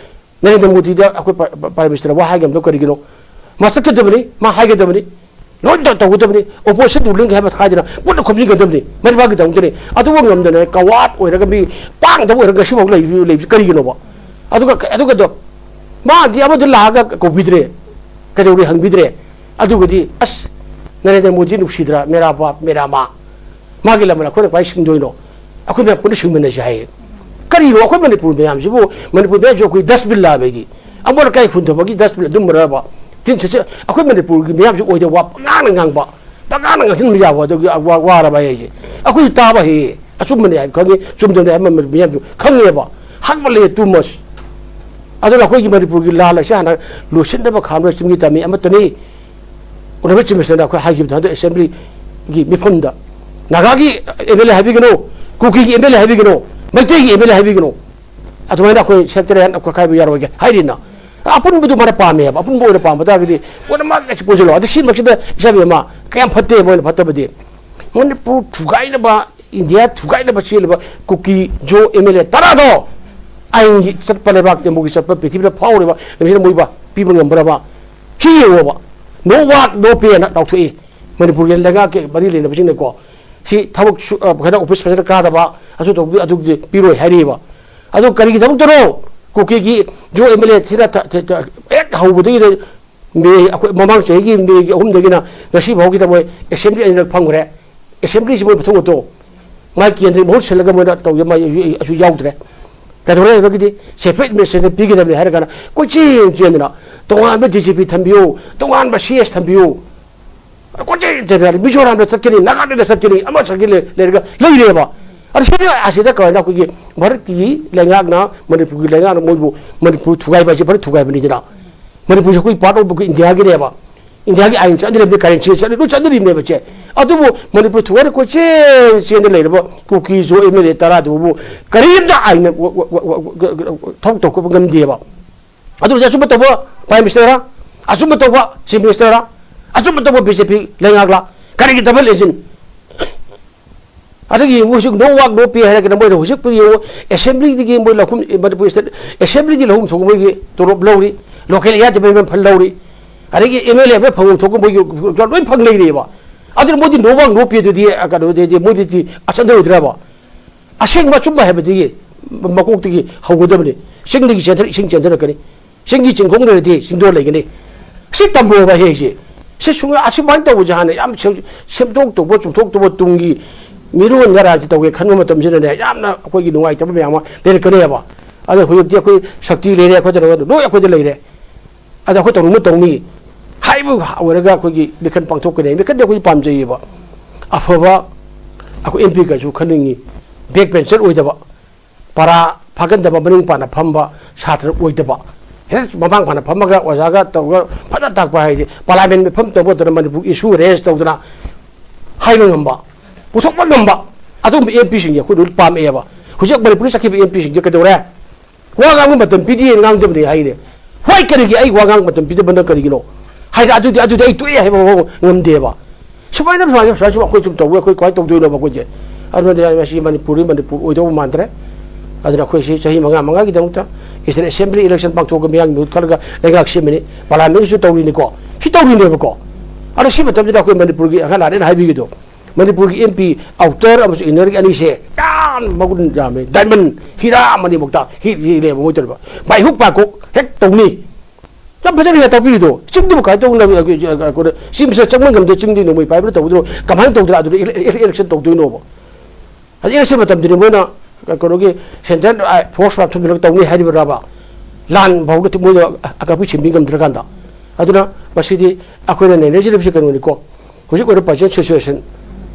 ꯅꯔꯦꯟꯗ꯭ꯔ ꯃꯣꯗꯤꯗ ꯑꯩꯈꯣꯏ ꯄ꯭ꯔꯥꯏꯝ ꯃꯤꯅꯤꯁꯇꯔ ꯋꯥ ꯍꯥꯏꯒꯗꯕꯗꯣ ꯀꯔꯤꯒꯤꯅꯣ? ꯃꯥ ꯆꯠꯀꯗꯕꯅꯤ, ꯃꯥ ꯍꯥꯏꯒꯗꯕꯅꯤ, ꯂꯣꯏꯅ ꯇꯧꯒꯗꯕꯅꯤ꯫ ꯑꯣꯄꯣꯖꯤꯁꯟ ꯔꯨꯂꯤꯡ ꯍꯥꯏꯕ ꯍꯥꯏꯗꯅ ꯄꯨꯟꯅ ꯈꯣꯝꯖꯤꯟꯒꯗꯕꯅꯤ, ꯃꯔꯤꯕꯥꯒꯤꯗꯃꯛꯇꯅꯤ꯫ ꯑꯗꯨꯕꯨ ꯉꯝꯗꯅ ꯀꯋꯥꯔꯗ ꯑꯣꯏꯔꯒ ꯃꯤ ꯄꯥꯡꯗꯕ ꯑꯣꯏꯔꯒ ꯉꯁꯤꯐꯥꯎ ꯂꯩꯔꯤꯕ ꯂꯩꯕꯁꯤ ꯀꯔꯤꯒꯤꯅꯣꯕ? ꯑꯗꯨꯒ ꯑꯗꯨꯒꯗꯣ ꯃꯥꯗꯤ ꯑꯃꯗ ꯂꯥꯛꯑꯒ ꯀꯧꯕꯤꯗ꯭ꯔꯦ, ꯀꯩꯗꯧꯔꯤ ꯍꯪꯕꯤꯗ꯭ꯔꯦ꯫ ꯑꯗꯨꯒꯗꯤ ꯑꯁ ꯅꯔꯦꯟꯗ꯭ꯔ ꯃꯣꯗꯤ ꯅꯨꯡꯁꯤꯗ꯭ꯔꯥ, ꯃꯦꯔꯥ ꯕꯥꯞ ꯃꯦꯔꯥ ꯃꯥ꯫ ꯃꯥꯒꯤ ꯂꯃꯟ ꯑꯩꯈꯣꯏꯅ ꯀꯃꯥꯏꯅ ꯁꯤꯡꯗꯣꯏꯅꯣ? ꯑꯩꯈꯣꯏ ꯃꯌꯥꯝ ꯄꯨꯟꯅ ꯁꯤꯡꯃꯤꯟꯅꯁꯤ ꯍꯥꯏꯌꯦ꯫ ꯀꯔꯤꯅꯣ ꯑꯩꯈꯣꯏ ꯃꯅꯤꯄꯨꯔ ꯃꯌꯥꯝꯁꯤꯕꯨ? ꯃꯅꯤꯄꯨꯔ ꯃꯌꯥꯝꯁꯤꯕꯨ ꯑꯩꯈꯣꯏ ꯗꯁꯕꯤꯟ ꯂꯥꯕꯩꯗꯤ ꯑꯃꯣꯠ ꯑꯀꯥꯏ ꯍꯨꯟꯊꯕꯒꯤ ꯗꯁꯕꯤꯟ ꯑꯗꯨꯝꯕꯔꯕ? ꯇꯤꯟ ꯁꯤꯠꯁꯦ ꯑꯩꯈꯣꯏ ꯃꯅꯤꯄꯨꯔꯒꯤ ꯃꯤꯌꯥꯝꯁꯤ ꯑꯣꯏꯗ ꯋꯥ ꯄꯉꯥꯡꯅ ꯉꯥꯡꯕ, ꯄꯉꯥꯡꯅ ꯉꯥꯡꯁꯤꯟꯕ ꯌꯥꯕ ꯑꯗꯨꯒꯤ ꯋꯥ-, ꯋꯥꯔꯕ ꯍꯥꯏꯁꯦ꯫ ꯑꯩꯈꯣꯏꯁꯨ ꯇꯥꯕ ꯍꯩꯌꯦ, ꯑꯆꯨꯝꯕꯅꯤ ꯍꯥꯏꯕ ꯈꯪꯉꯤ, ꯆꯨꯝꯗꯕꯅꯤ ꯍꯥꯏꯕ ꯃꯤꯌꯥꯝꯁꯨ ꯈꯪꯉꯦꯕ꯫ ꯍꯥꯛꯃꯜꯂꯦ, too much꯫ ꯑꯗꯨꯅ ꯑꯩꯈꯣꯏꯒꯤ ꯃꯅꯤꯄꯨꯔꯒꯤ ꯂꯥꯜ ꯑꯁꯤ ꯍꯥꯟꯅ ꯂꯣꯏꯁꯤꯟꯅꯕ ꯈꯥꯝꯕ ꯆꯤꯡꯒꯤ ꯇꯝꯃꯤ ꯑꯃꯠꯇꯅꯤ꯫ ꯑꯣꯅꯔꯦꯕꯜ ꯆꯤꯐ ꯃꯤꯅꯤꯁꯇꯔꯅ ꯑꯩꯈꯣꯏ ꯍꯥꯏꯈꯤꯕꯗꯣ ꯍꯟꯗꯛ ꯑꯦꯁꯦꯝꯕ꯭ꯂꯤꯒꯤ ꯃꯤꯐꯝꯗ, "ꯅꯥꯒꯥꯒꯤ ꯑꯦꯝ ꯑꯦꯜ ꯑꯦ ꯍꯥꯏꯕꯤꯒꯅꯨ, ꯀꯨꯀꯤꯒꯤ ꯑꯦꯝ ꯑꯦꯜ ꯑꯦ ꯍꯥꯏꯕꯤꯒꯅꯨ, ꯃꯩꯇꯩꯒꯤ ꯑꯦꯝ ꯑꯦꯜ ꯑꯦ ꯍꯥꯏꯕꯤꯒꯅꯨ, ꯑꯗꯨꯃꯥꯏꯅ ꯑꯩꯈꯣꯏ ꯁꯦꯛꯇꯔꯦꯟ ꯑꯩꯈꯣꯏ ꯈꯥꯏꯕ ꯌꯥꯔꯣꯏꯒꯦ" ꯍꯥꯏꯔꯤꯅ꯫ ꯑꯄꯨꯟꯕꯗꯨ ꯃꯥꯅ ꯄꯥꯝꯃꯦ ꯍꯥꯏꯕ, ꯑꯄꯨꯟꯕ ꯑꯣꯏꯅ ꯄꯥꯝꯕ ꯇꯥꯔꯒꯗꯤ ꯄꯨꯝꯅꯃꯛ ꯑꯁꯤ ꯄꯨꯟꯁꯤꯜꯂꯣ꯫ ꯑꯗꯨ ꯁꯤꯃꯛꯁꯤꯗ ꯏꯆꯥꯕꯤ ꯑꯃ ꯀꯌꯥꯝ ꯐꯠꯇꯦ, ꯃꯣꯏꯅ ꯐꯠꯇꯕꯗꯤ꯫ ꯃꯅꯤꯄꯨꯔ ꯊꯨꯒꯥꯏꯅꯕ, ꯏꯟꯗꯤꯌꯥ ꯊꯨꯒꯥꯏꯅꯕ ꯆꯦꯜꯂꯤꯕ ꯀꯨꯀꯤ ꯖꯣ ꯑꯦꯝ ꯑꯦꯜ ꯑꯦ ꯇꯔꯥꯗꯣ ꯑꯥꯏꯟꯒꯤ ꯆꯠꯄ, ꯂꯩꯕꯥꯛ ꯇꯦꯡꯕꯨꯒꯤ ꯆꯠꯄ, ꯄ꯭ꯔꯤꯊꯤꯕꯤꯗ ꯐꯥꯎꯔꯤꯕ ꯅꯨꯃꯤꯠꯁꯤꯗ ꯃꯣꯏꯕ ꯄꯤꯕ ꯉꯝꯕ꯭ꯔꯕ? ꯁꯤ ꯌꯦꯡꯉꯣꯕ꯫ "No work, no pay" ꯍꯥꯏꯅ ꯂꯥꯎꯊꯣꯛꯏ ꯃꯅꯤꯄꯨꯔꯒꯤ ꯂꯩꯉꯥꯛꯀꯤ ꯃꯔꯤ ꯂꯩꯅꯕꯁꯤꯡꯅꯀꯣ꯫ ꯁꯤ ꯊꯕꯛ ꯁꯨ-, ꯑ, ꯀꯩꯅꯣ, ꯑꯣꯐꯤꯁ ꯐꯖꯅ ꯀꯥꯗꯕ, ꯑꯗꯨ ꯇꯧꯕꯗꯤ, ꯑꯗꯨꯗꯤ ꯄꯤꯔꯣꯏ ꯍꯥꯏꯔꯤꯕ꯫ ꯑꯗꯨ ꯀꯔꯤꯒꯤꯗꯃꯛꯇꯅꯣ? ꯀꯨꯀꯤꯒꯤ ꯖꯣ ꯑꯦꯝ ꯑꯦꯜ ꯑꯦ ꯁꯤꯅ ꯊ-, ꯊ-, ꯊ-, ꯍꯦꯛ ꯍꯧꯕꯗꯒꯤꯅ ꯃꯦ, ꯑꯩꯈꯣꯏ ꯃꯃꯥꯡ ꯆꯍꯤꯒꯤ ꯃꯦꯒꯤ ꯑꯍꯨꯝꯗꯒꯤꯅ ꯉꯁꯤ ꯐꯥꯎꯒꯤꯗ ꯃꯣꯏ ꯑꯦꯁꯦꯝꯕ꯭ꯂꯤ ꯑꯅꯤꯔꯛ ꯐꯪꯈ꯭ꯔꯦ꯫ ꯑꯦꯁꯦꯝꯕ꯭ꯂꯤꯁꯤ ꯃꯣꯏ ꯃꯊꯧ ꯅꯠꯇ꯭ꯔꯣ? ꯃꯥꯏ ꯀꯦꯟꯗ꯭ꯔꯒꯤ ꯃꯍꯨꯠ ꯁꯤꯜꯂꯒ ꯃꯣꯏꯅ ꯇꯧꯖ ꯃꯥꯏ ꯑꯁꯨ ꯌꯥꯎꯗ꯭ꯔꯦ꯫ ꯀꯩꯗꯧꯔꯦ ꯍꯥꯏꯔꯒꯗꯤ separate administration ꯄꯤꯒꯗꯕꯅꯤ ꯍꯥꯏꯔ ꯀꯥꯟꯗ ꯀꯣꯏꯆꯦꯟ ꯆꯦꯟꯗꯅ ꯇꯣꯉꯥꯟꯕ D G P ꯊꯝꯕꯤꯌꯨ, ꯇꯣꯉꯥꯟꯕ C S ꯊꯝꯕꯤꯌꯨ, ꯀꯣꯏꯆꯦꯟ ꯆꯦꯟꯗꯅ ꯃꯤꯖꯣꯔꯥꯝꯗ ꯆꯠꯀꯅꯤ, ꯅꯥꯒꯥꯂꯦꯟꯗ ꯆꯠꯀꯅꯤ, ꯑꯃ ꯆꯠꯀꯅꯤ ꯂꯩꯔꯒ ꯂꯩꯔꯦꯕ꯫ ꯑꯗ ꯁꯤꯗ ꯑꯁꯤꯗ ꯀꯃꯥꯏꯅ ꯑꯩꯈꯣꯏꯒꯤ ꯚꯥꯔꯠꯀꯤ ꯂꯩꯉꯥꯛꯅ, ꯃꯅꯤꯄꯨꯔꯒꯤ ꯂꯩꯉꯥꯛꯅ ꯃꯣꯏꯕꯨ, ꯃꯅꯤꯄꯨꯔ ꯊꯨꯒꯥꯏꯕ ꯍꯥꯏꯁꯦ ꯚꯥꯔꯠ ꯊꯨꯒꯥꯏꯕꯅꯤꯗꯅ꯫ ꯃꯅꯤꯄꯨꯔꯁꯦ ꯑꯩꯈꯣꯏ part of ꯑꯩꯈꯣꯏ ꯏꯟꯗꯤꯌꯥꯒꯤꯅꯦꯕ꯫ ꯏꯟꯗꯤꯌꯥꯒꯤ ꯑꯥꯏꯟ ꯆꯠꯅꯔꯤꯕꯅꯤ, currency ꯆꯠꯅꯔꯤ, ꯂꯣꯏ ꯆꯠꯅꯔꯤꯕꯅꯦꯕ ꯁꯦ꯫ ꯑꯗꯨꯕꯨ ꯃꯅꯤꯄꯨꯔ ꯊꯨꯒꯥꯏꯅ ꯀꯣꯏꯆꯦꯟ ꯆꯦꯟꯗ ꯂꯩꯔꯕ ꯀꯨꯀꯤ ꯖꯣ M L A ꯇꯔꯥꯗꯨꯕꯨ ꯀꯔꯤꯝꯇ ꯑꯥꯏꯟꯅ ꯊꯕꯛ ꯇꯧꯈꯠꯄ ꯉꯝꯗꯦꯕ꯫ ꯑꯗꯨ ꯑꯣꯏꯔꯗꯤ ꯑꯆꯨꯝꯕ ꯇꯧꯕ Prime Minister ꯔ, ꯑꯆꯨꯝꯕ ꯇꯧꯕ Chief Minister ꯔ, ꯑꯆꯨꯝꯕ ꯇꯧꯕ B J P ꯂꯩꯉꯥꯛꯂ? ꯀꯔꯤꯒꯤ double engine? ꯑꯗꯒꯤ ꯌꯦꯡꯉꯨ, ꯍꯧꯖꯤꯛ no work no pay ꯍꯥꯏꯔꯒꯅ ꯃꯣꯏꯅ ꯍꯧꯖꯤꯛ ꯌꯦꯡꯉꯨ, assembly ꯗꯒꯤ ꯃꯣꯏ ꯂꯧꯈꯨꯝ, ꯃꯅꯤꯄꯨꯔ state assembly ꯗꯤ ꯂꯧꯐꯝ ꯊꯣꯛꯄ ꯃꯣꯏꯒꯤ ꯇꯣꯂꯣꯞ ꯂꯧꯔꯤ, local area development fund ꯂꯧꯔꯤ, ꯑꯗꯒꯤ M L A ꯑꯃ ꯐꯪꯐꯝ ꯊꯣꯛꯄ ꯃꯣꯏꯒꯤ ꯂꯣꯏ ꯐꯪ ꯂꯩꯔꯦꯕ꯫ ꯑꯗꯨꯅ ꯃꯣꯏꯗꯤ no work no pay ꯗꯨꯗꯤ, ꯑ, ꯀꯩꯅꯣꯗꯤ ꯃꯣꯏꯗꯤ ꯑꯆꯟꯗ ꯑꯣꯏꯗ꯭ꯔꯕ? ꯑꯁꯦꯡꯕ ꯑꯆꯨꯝꯕ ꯍꯥꯏꯕꯗꯤ ꯃꯀꯣꯛꯇꯒꯤ ꯍꯧꯒꯗꯕꯅꯤ꯫ ꯆꯤꯡꯗꯒꯤ ꯆꯦꯟꯊꯔ-, ꯏꯁꯤꯡ ꯆꯦꯟꯊꯔꯛꯀꯅꯤ꯫ ꯆꯤꯡꯒꯤ ꯆꯤꯡꯈꯣꯡ ꯂꯩꯔꯗꯤ ꯆꯤꯡꯗꯣꯜ ꯂꯩꯒꯅꯤ꯫ ꯁꯤ ꯇꯝꯃꯣꯕ ꯍꯦꯛ ꯍꯦꯛꯁꯦ꯫ ꯁꯤ ꯁꯨꯡ-, ꯑꯁꯨꯃꯥꯏꯅ ꯇꯧꯕꯁꯦ ꯍꯥꯟꯅ ꯌꯥꯝ ꯁꯦꯝ-, ꯁꯦꯝꯗꯣꯛꯇꯧꯕ, ꯆꯨꯝꯊꯣꯛꯇꯧꯕ, ꯇꯨꯡꯒꯤ ꯃꯤꯔꯣꯟ ꯅꯔꯥꯁꯤ ꯇꯧꯒꯦ ꯈꯟꯕ ꯃꯇꯝꯁꯤꯗꯅꯦ, ꯌꯥꯝꯅ ꯑꯩꯈꯣꯏꯒꯤ ꯅꯨꯡꯉꯥꯏꯇꯕ ꯃꯌꯥꯝ ꯑꯃ ꯂꯩꯔꯛꯀꯅꯦꯕ꯫ ꯑꯗꯣ ꯍꯧꯖꯤꯛꯇꯤ ꯑꯩꯈꯣꯏ ꯁꯛꯇꯤ ꯂꯩꯔꯦ, ꯑꯩꯈꯣꯏꯗ ꯂꯣꯏ ꯑꯩꯈꯣꯏꯗ ꯂꯩꯔꯦ꯫ ꯑꯗ ꯑꯩꯈꯣꯏ ꯇꯧꯅꯤꯡꯕ ꯇꯧꯅꯤ ꯍꯥꯏꯕ ꯑꯣꯏꯔꯒ ꯑꯩꯈꯣꯏꯒꯤ ꯃꯤꯈꯜ ꯄꯥꯡꯊꯣꯛꯀꯅꯤ꯫ ꯃꯤꯈꯜꯗꯤ ꯑꯩꯈꯣꯏ ꯄꯥꯝꯖꯩꯌꯦꯕ꯫ ꯑꯐꯕ ꯑꯩꯈꯣꯏ M P ꯀꯁꯨ ꯈꯟꯅꯤꯡꯉꯤ꯫ Back bencher ꯑꯣꯏꯗꯕ, ꯄꯔꯥ ꯐꯥꯒꯟꯗꯕ, ꯃꯅꯤꯡ ꯄꯥꯅ ꯐꯝꯕ ꯁꯥꯇ꯭ꯔ ꯑꯣꯏꯗꯕ꯫ ꯍꯦꯛ ꯃꯃꯥꯡ ꯄꯥꯅ ꯐꯝꯃꯒ ꯑꯣꯖꯥꯒ ꯇꯧꯔꯒ ꯐꯖꯅ ꯇꯥꯛꯄ ꯍꯥꯏꯗꯤ parliament ꯃꯤꯐꯝ ꯇꯧꯕ ꯃꯇꯝꯗ ꯃꯅꯤꯄꯨꯔ issue raise ꯇꯧꯗꯅ ꯍꯥꯏꯕ ꯉꯝꯕ, ꯄꯨꯊꯣꯛꯄ ꯉꯝꯕ ꯑꯗꯨꯒꯨꯝꯕ M P ꯁꯤꯡꯁꯦ ꯑꯩꯈꯣꯏ ꯂꯣꯏ ꯄꯥꯝꯃꯛꯑꯦꯕ꯫ ꯍꯧꯖꯤꯛ ꯃꯅꯤꯄꯨꯔꯗ ꯆꯠꯈꯤꯕ M P ꯁꯤꯡꯁꯦ ꯀꯩꯗꯧꯔꯦ? ꯋꯥ ꯉꯥꯡꯕ ꯃꯇꯝ ꯄꯤꯗꯦ, ꯉꯥꯡꯗꯕꯅꯤ ꯍꯥꯏꯅꯦ꯫ Why? ꯀꯔꯤꯒꯤ ꯑꯩ ꯋꯥ ꯉꯥꯡꯕ ꯃꯇꯝ ꯄꯤꯗꯕꯅ ꯀꯔꯤꯒꯤꯅꯣ? ꯍꯥꯏꯗꯤ ꯑꯗꯨꯗꯤ, ꯑꯗꯨꯗꯤ ꯑꯩ ꯇꯣꯛꯑꯦ ꯍꯥꯏꯕ ꯐꯥꯎꯕ ꯉꯝꯗꯦꯕ꯫ ꯁꯨꯃꯥꯏꯅ, ꯁꯨꯃꯥꯏꯅ, ꯁꯨꯃꯥꯏꯅ ꯁꯨꯝ ꯑꯩꯈꯣꯏ ꯁꯨꯝ ꯇꯧꯕ, ꯑꯩꯈꯣꯏ ꯀꯃꯥꯏꯅ ꯇꯧꯗꯣꯏꯅꯣꯕ ꯑꯩꯈꯣꯏꯁꯦ? ꯑꯗꯨꯅ ꯃꯁꯤ ꯃꯅꯤꯄꯨꯔꯗꯤ ꯃꯅꯤꯄꯨꯔ ꯑꯣꯏꯗꯧꯕ ꯃꯥꯟꯗ꯭ꯔꯦ꯫ ꯑꯗꯨꯅ ꯑꯩꯈꯣꯏꯁꯤ ꯆꯍꯤ ꯃꯉꯥ, ꯃꯉꯥꯒꯤꯗꯃꯛꯇ Eastern Assembly election ꯄꯥꯡꯊꯣꯛꯑꯒ ꯃꯤꯌꯥꯝꯒꯤ ꯃꯍꯨꯠ ꯈꯜꯂꯒ ꯂꯩꯉꯥꯛ ꯁꯦꯝꯃꯤꯅꯤ꯫ Parliament ꯁꯨ ꯇꯧꯔꯤꯅꯤꯀꯣ꯫ ꯁꯤ ꯇꯧꯔꯤꯅꯦꯕꯀꯣ꯫ ꯑꯗꯣ ꯁꯤ ꯃꯇꯝꯁꯤꯗ ꯑꯩꯈꯣꯏ ꯃꯅꯤꯄꯨꯔꯒꯤ ꯑꯉꯥꯡ ꯂꯥꯛꯑꯦꯅ ꯍꯥꯏꯕꯤꯒꯗꯣ, ꯃꯅꯤꯄꯨꯔꯒꯤ M P outer ꯑꯃꯁꯨꯡ inner ꯒꯤ ꯑꯅꯤꯁꯦ ꯌꯥꯝ ꯃꯒꯨꯟ ꯌꯥꯝꯃꯦ, diamond, ꯍꯤꯔꯥ ꯑꯃꯅꯤꯃꯛꯇ ꯍꯤ-, ꯍꯤꯔꯦꯕ ꯃꯣꯏ ꯇꯧꯔꯤꯕ꯫ ꯕꯥꯏꯍꯨꯛ ꯄꯥꯀꯣꯛ ꯍꯦꯛ ꯇꯧꯅꯤ꯫ ꯌꯥꯝ ꯐꯖꯅ ꯍꯦꯛ ꯇꯥꯛꯄꯤꯔꯤꯗꯣ꯫ ꯆꯤꯡꯗꯨꯕꯨ ꯀꯃꯥꯏꯅ ꯇꯧꯅ-, ꯑꯩꯈꯣꯏꯅ ꯆꯤꯡ ꯃꯁꯥ ꯆꯪꯕ ꯉꯝꯗꯦ, ꯆꯤꯡꯗꯤ ꯅꯣꯡꯃꯩ ꯄꯥꯏꯕꯅ ꯇꯧꯕꯗꯨꯅꯣ, ꯀꯃꯥꯏꯅ ꯇꯧꯗꯅ ꯑꯗꯨꯗ ele-, ele-, election ꯇꯧꯗꯣꯏꯅꯣꯕ? ꯍꯧꯖꯤꯛ ꯑꯁꯤ ꯃꯇꯝꯗꯗꯤ ꯃꯣꯏꯅ ꯀꯩꯅꯣꯒꯤ central force ꯃꯌꯥꯝ ꯊꯝꯖꯤꯜꯂꯒ ꯇꯧꯅꯤ ꯍꯥꯏꯔꯤꯕ꯭ꯔꯕ? ꯂꯥꯟ ꯐꯥꯎꯗ ꯃꯣꯏꯗ ꯑꯀꯛꯄꯤ ꯁꯤꯟꯕꯤ ꯉꯝꯗ꯭ꯔꯀꯥꯟꯗ꯫ ꯑꯗꯨꯅ ꯃꯁꯤꯗꯤ ꯑꯩꯈꯣꯏꯅ ꯅꯩꯅꯖꯔꯤꯕꯁꯤ ꯀꯩꯅꯣꯅꯤꯀꯣ, ꯍꯧꯖꯤꯛ ꯑꯣꯏꯔꯤꯕ present situation,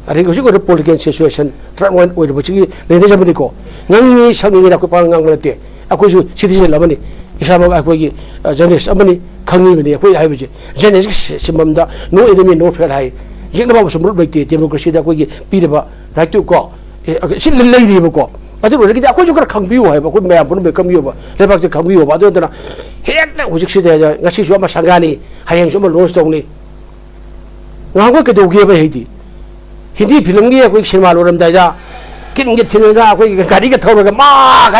ꯑꯗꯒꯤ ꯍꯧꯖꯤꯛ ꯑꯣꯏꯔꯤꯕ political situation, third world ꯑꯣꯏꯔꯤꯕꯁꯤꯒꯤ ꯅꯩꯅꯖꯕꯅꯤꯀꯣ꯫ ꯉꯥꯡꯅꯤꯡꯉꯤ ꯁꯛꯅꯤꯡꯉꯤꯅ ꯑꯩꯈꯣꯏ ꯄꯥꯛ ꯉꯥꯡꯕ ꯅꯠꯇꯦ꯫ ꯑꯩꯈꯣꯏꯁꯨ citizen ꯑꯃꯅꯤ, ꯏꯁꯥꯃꯛ ꯑꯩꯈꯣꯏꯒꯤ, ꯑ, journalist ꯑꯃꯅꯤ, ꯈꯪꯉꯤꯕꯅꯤ꯫ ꯑꯩꯈꯣꯏ ꯍꯥꯏꯕꯁꯦ journalist ꯁꯤ-, ꯁꯤꯟꯐꯝꯗ "No enemy, no friend" ꯍꯥꯏ꯫ ꯌꯦꯛꯅꯕ ꯑꯃꯁꯨ ꯃꯔꯨꯞ ꯂꯩꯇꯦ democracy ꯗ ꯑꯩꯈꯣꯏꯒꯤ ꯄꯤꯔꯤꯕ right ꯇꯨ ꯀꯣ꯫ ꯑꯦ, ꯁꯤ ꯂꯩꯔꯤꯕꯀꯣ꯫ ꯑꯗꯨ ꯑꯣꯏꯔꯒꯗꯤ ꯑꯩꯈꯣꯏꯁꯨ ꯈꯔ ꯈꯪꯕꯤꯌꯨ ꯍꯥꯏꯕ, ꯑꯩꯈꯣꯏ ꯃꯌꯥꯝ ꯄꯨꯝꯅꯃꯛ ꯈꯪꯕꯤꯌꯨꯕ, ꯂꯩꯕꯥꯛꯇ ꯈꯪꯕꯤꯌꯨꯕ꯫ ꯑꯗꯨ ꯅꯠꯇꯅ ꯍꯦꯛꯇ ꯍꯧꯖꯤꯛꯁꯤꯗ ꯉꯁꯤꯁꯨ ꯑꯃ ꯁꯪꯒꯥꯅꯤ, ꯍꯌꯦꯡꯁꯨ ꯑꯃ launch ꯇꯧꯅꯤ꯫ ꯉꯍꯥꯟꯈꯣꯏ ꯀꯩꯗꯧꯒꯦꯕ ꯍꯥꯏꯗꯤ, ꯍꯤꯟꯗꯤ film ꯒꯤ ꯑꯩꯈꯣꯏ ꯁꯤꯅꯦꯃꯥ ꯂꯣꯏꯔꯝꯗꯥꯏꯗ ꯀꯤꯟꯒ ꯊꯤꯟꯗꯅ ꯑꯩꯈꯣꯏ ꯒꯥꯔꯤꯒ ꯊꯧꯔꯒ ꯃꯥ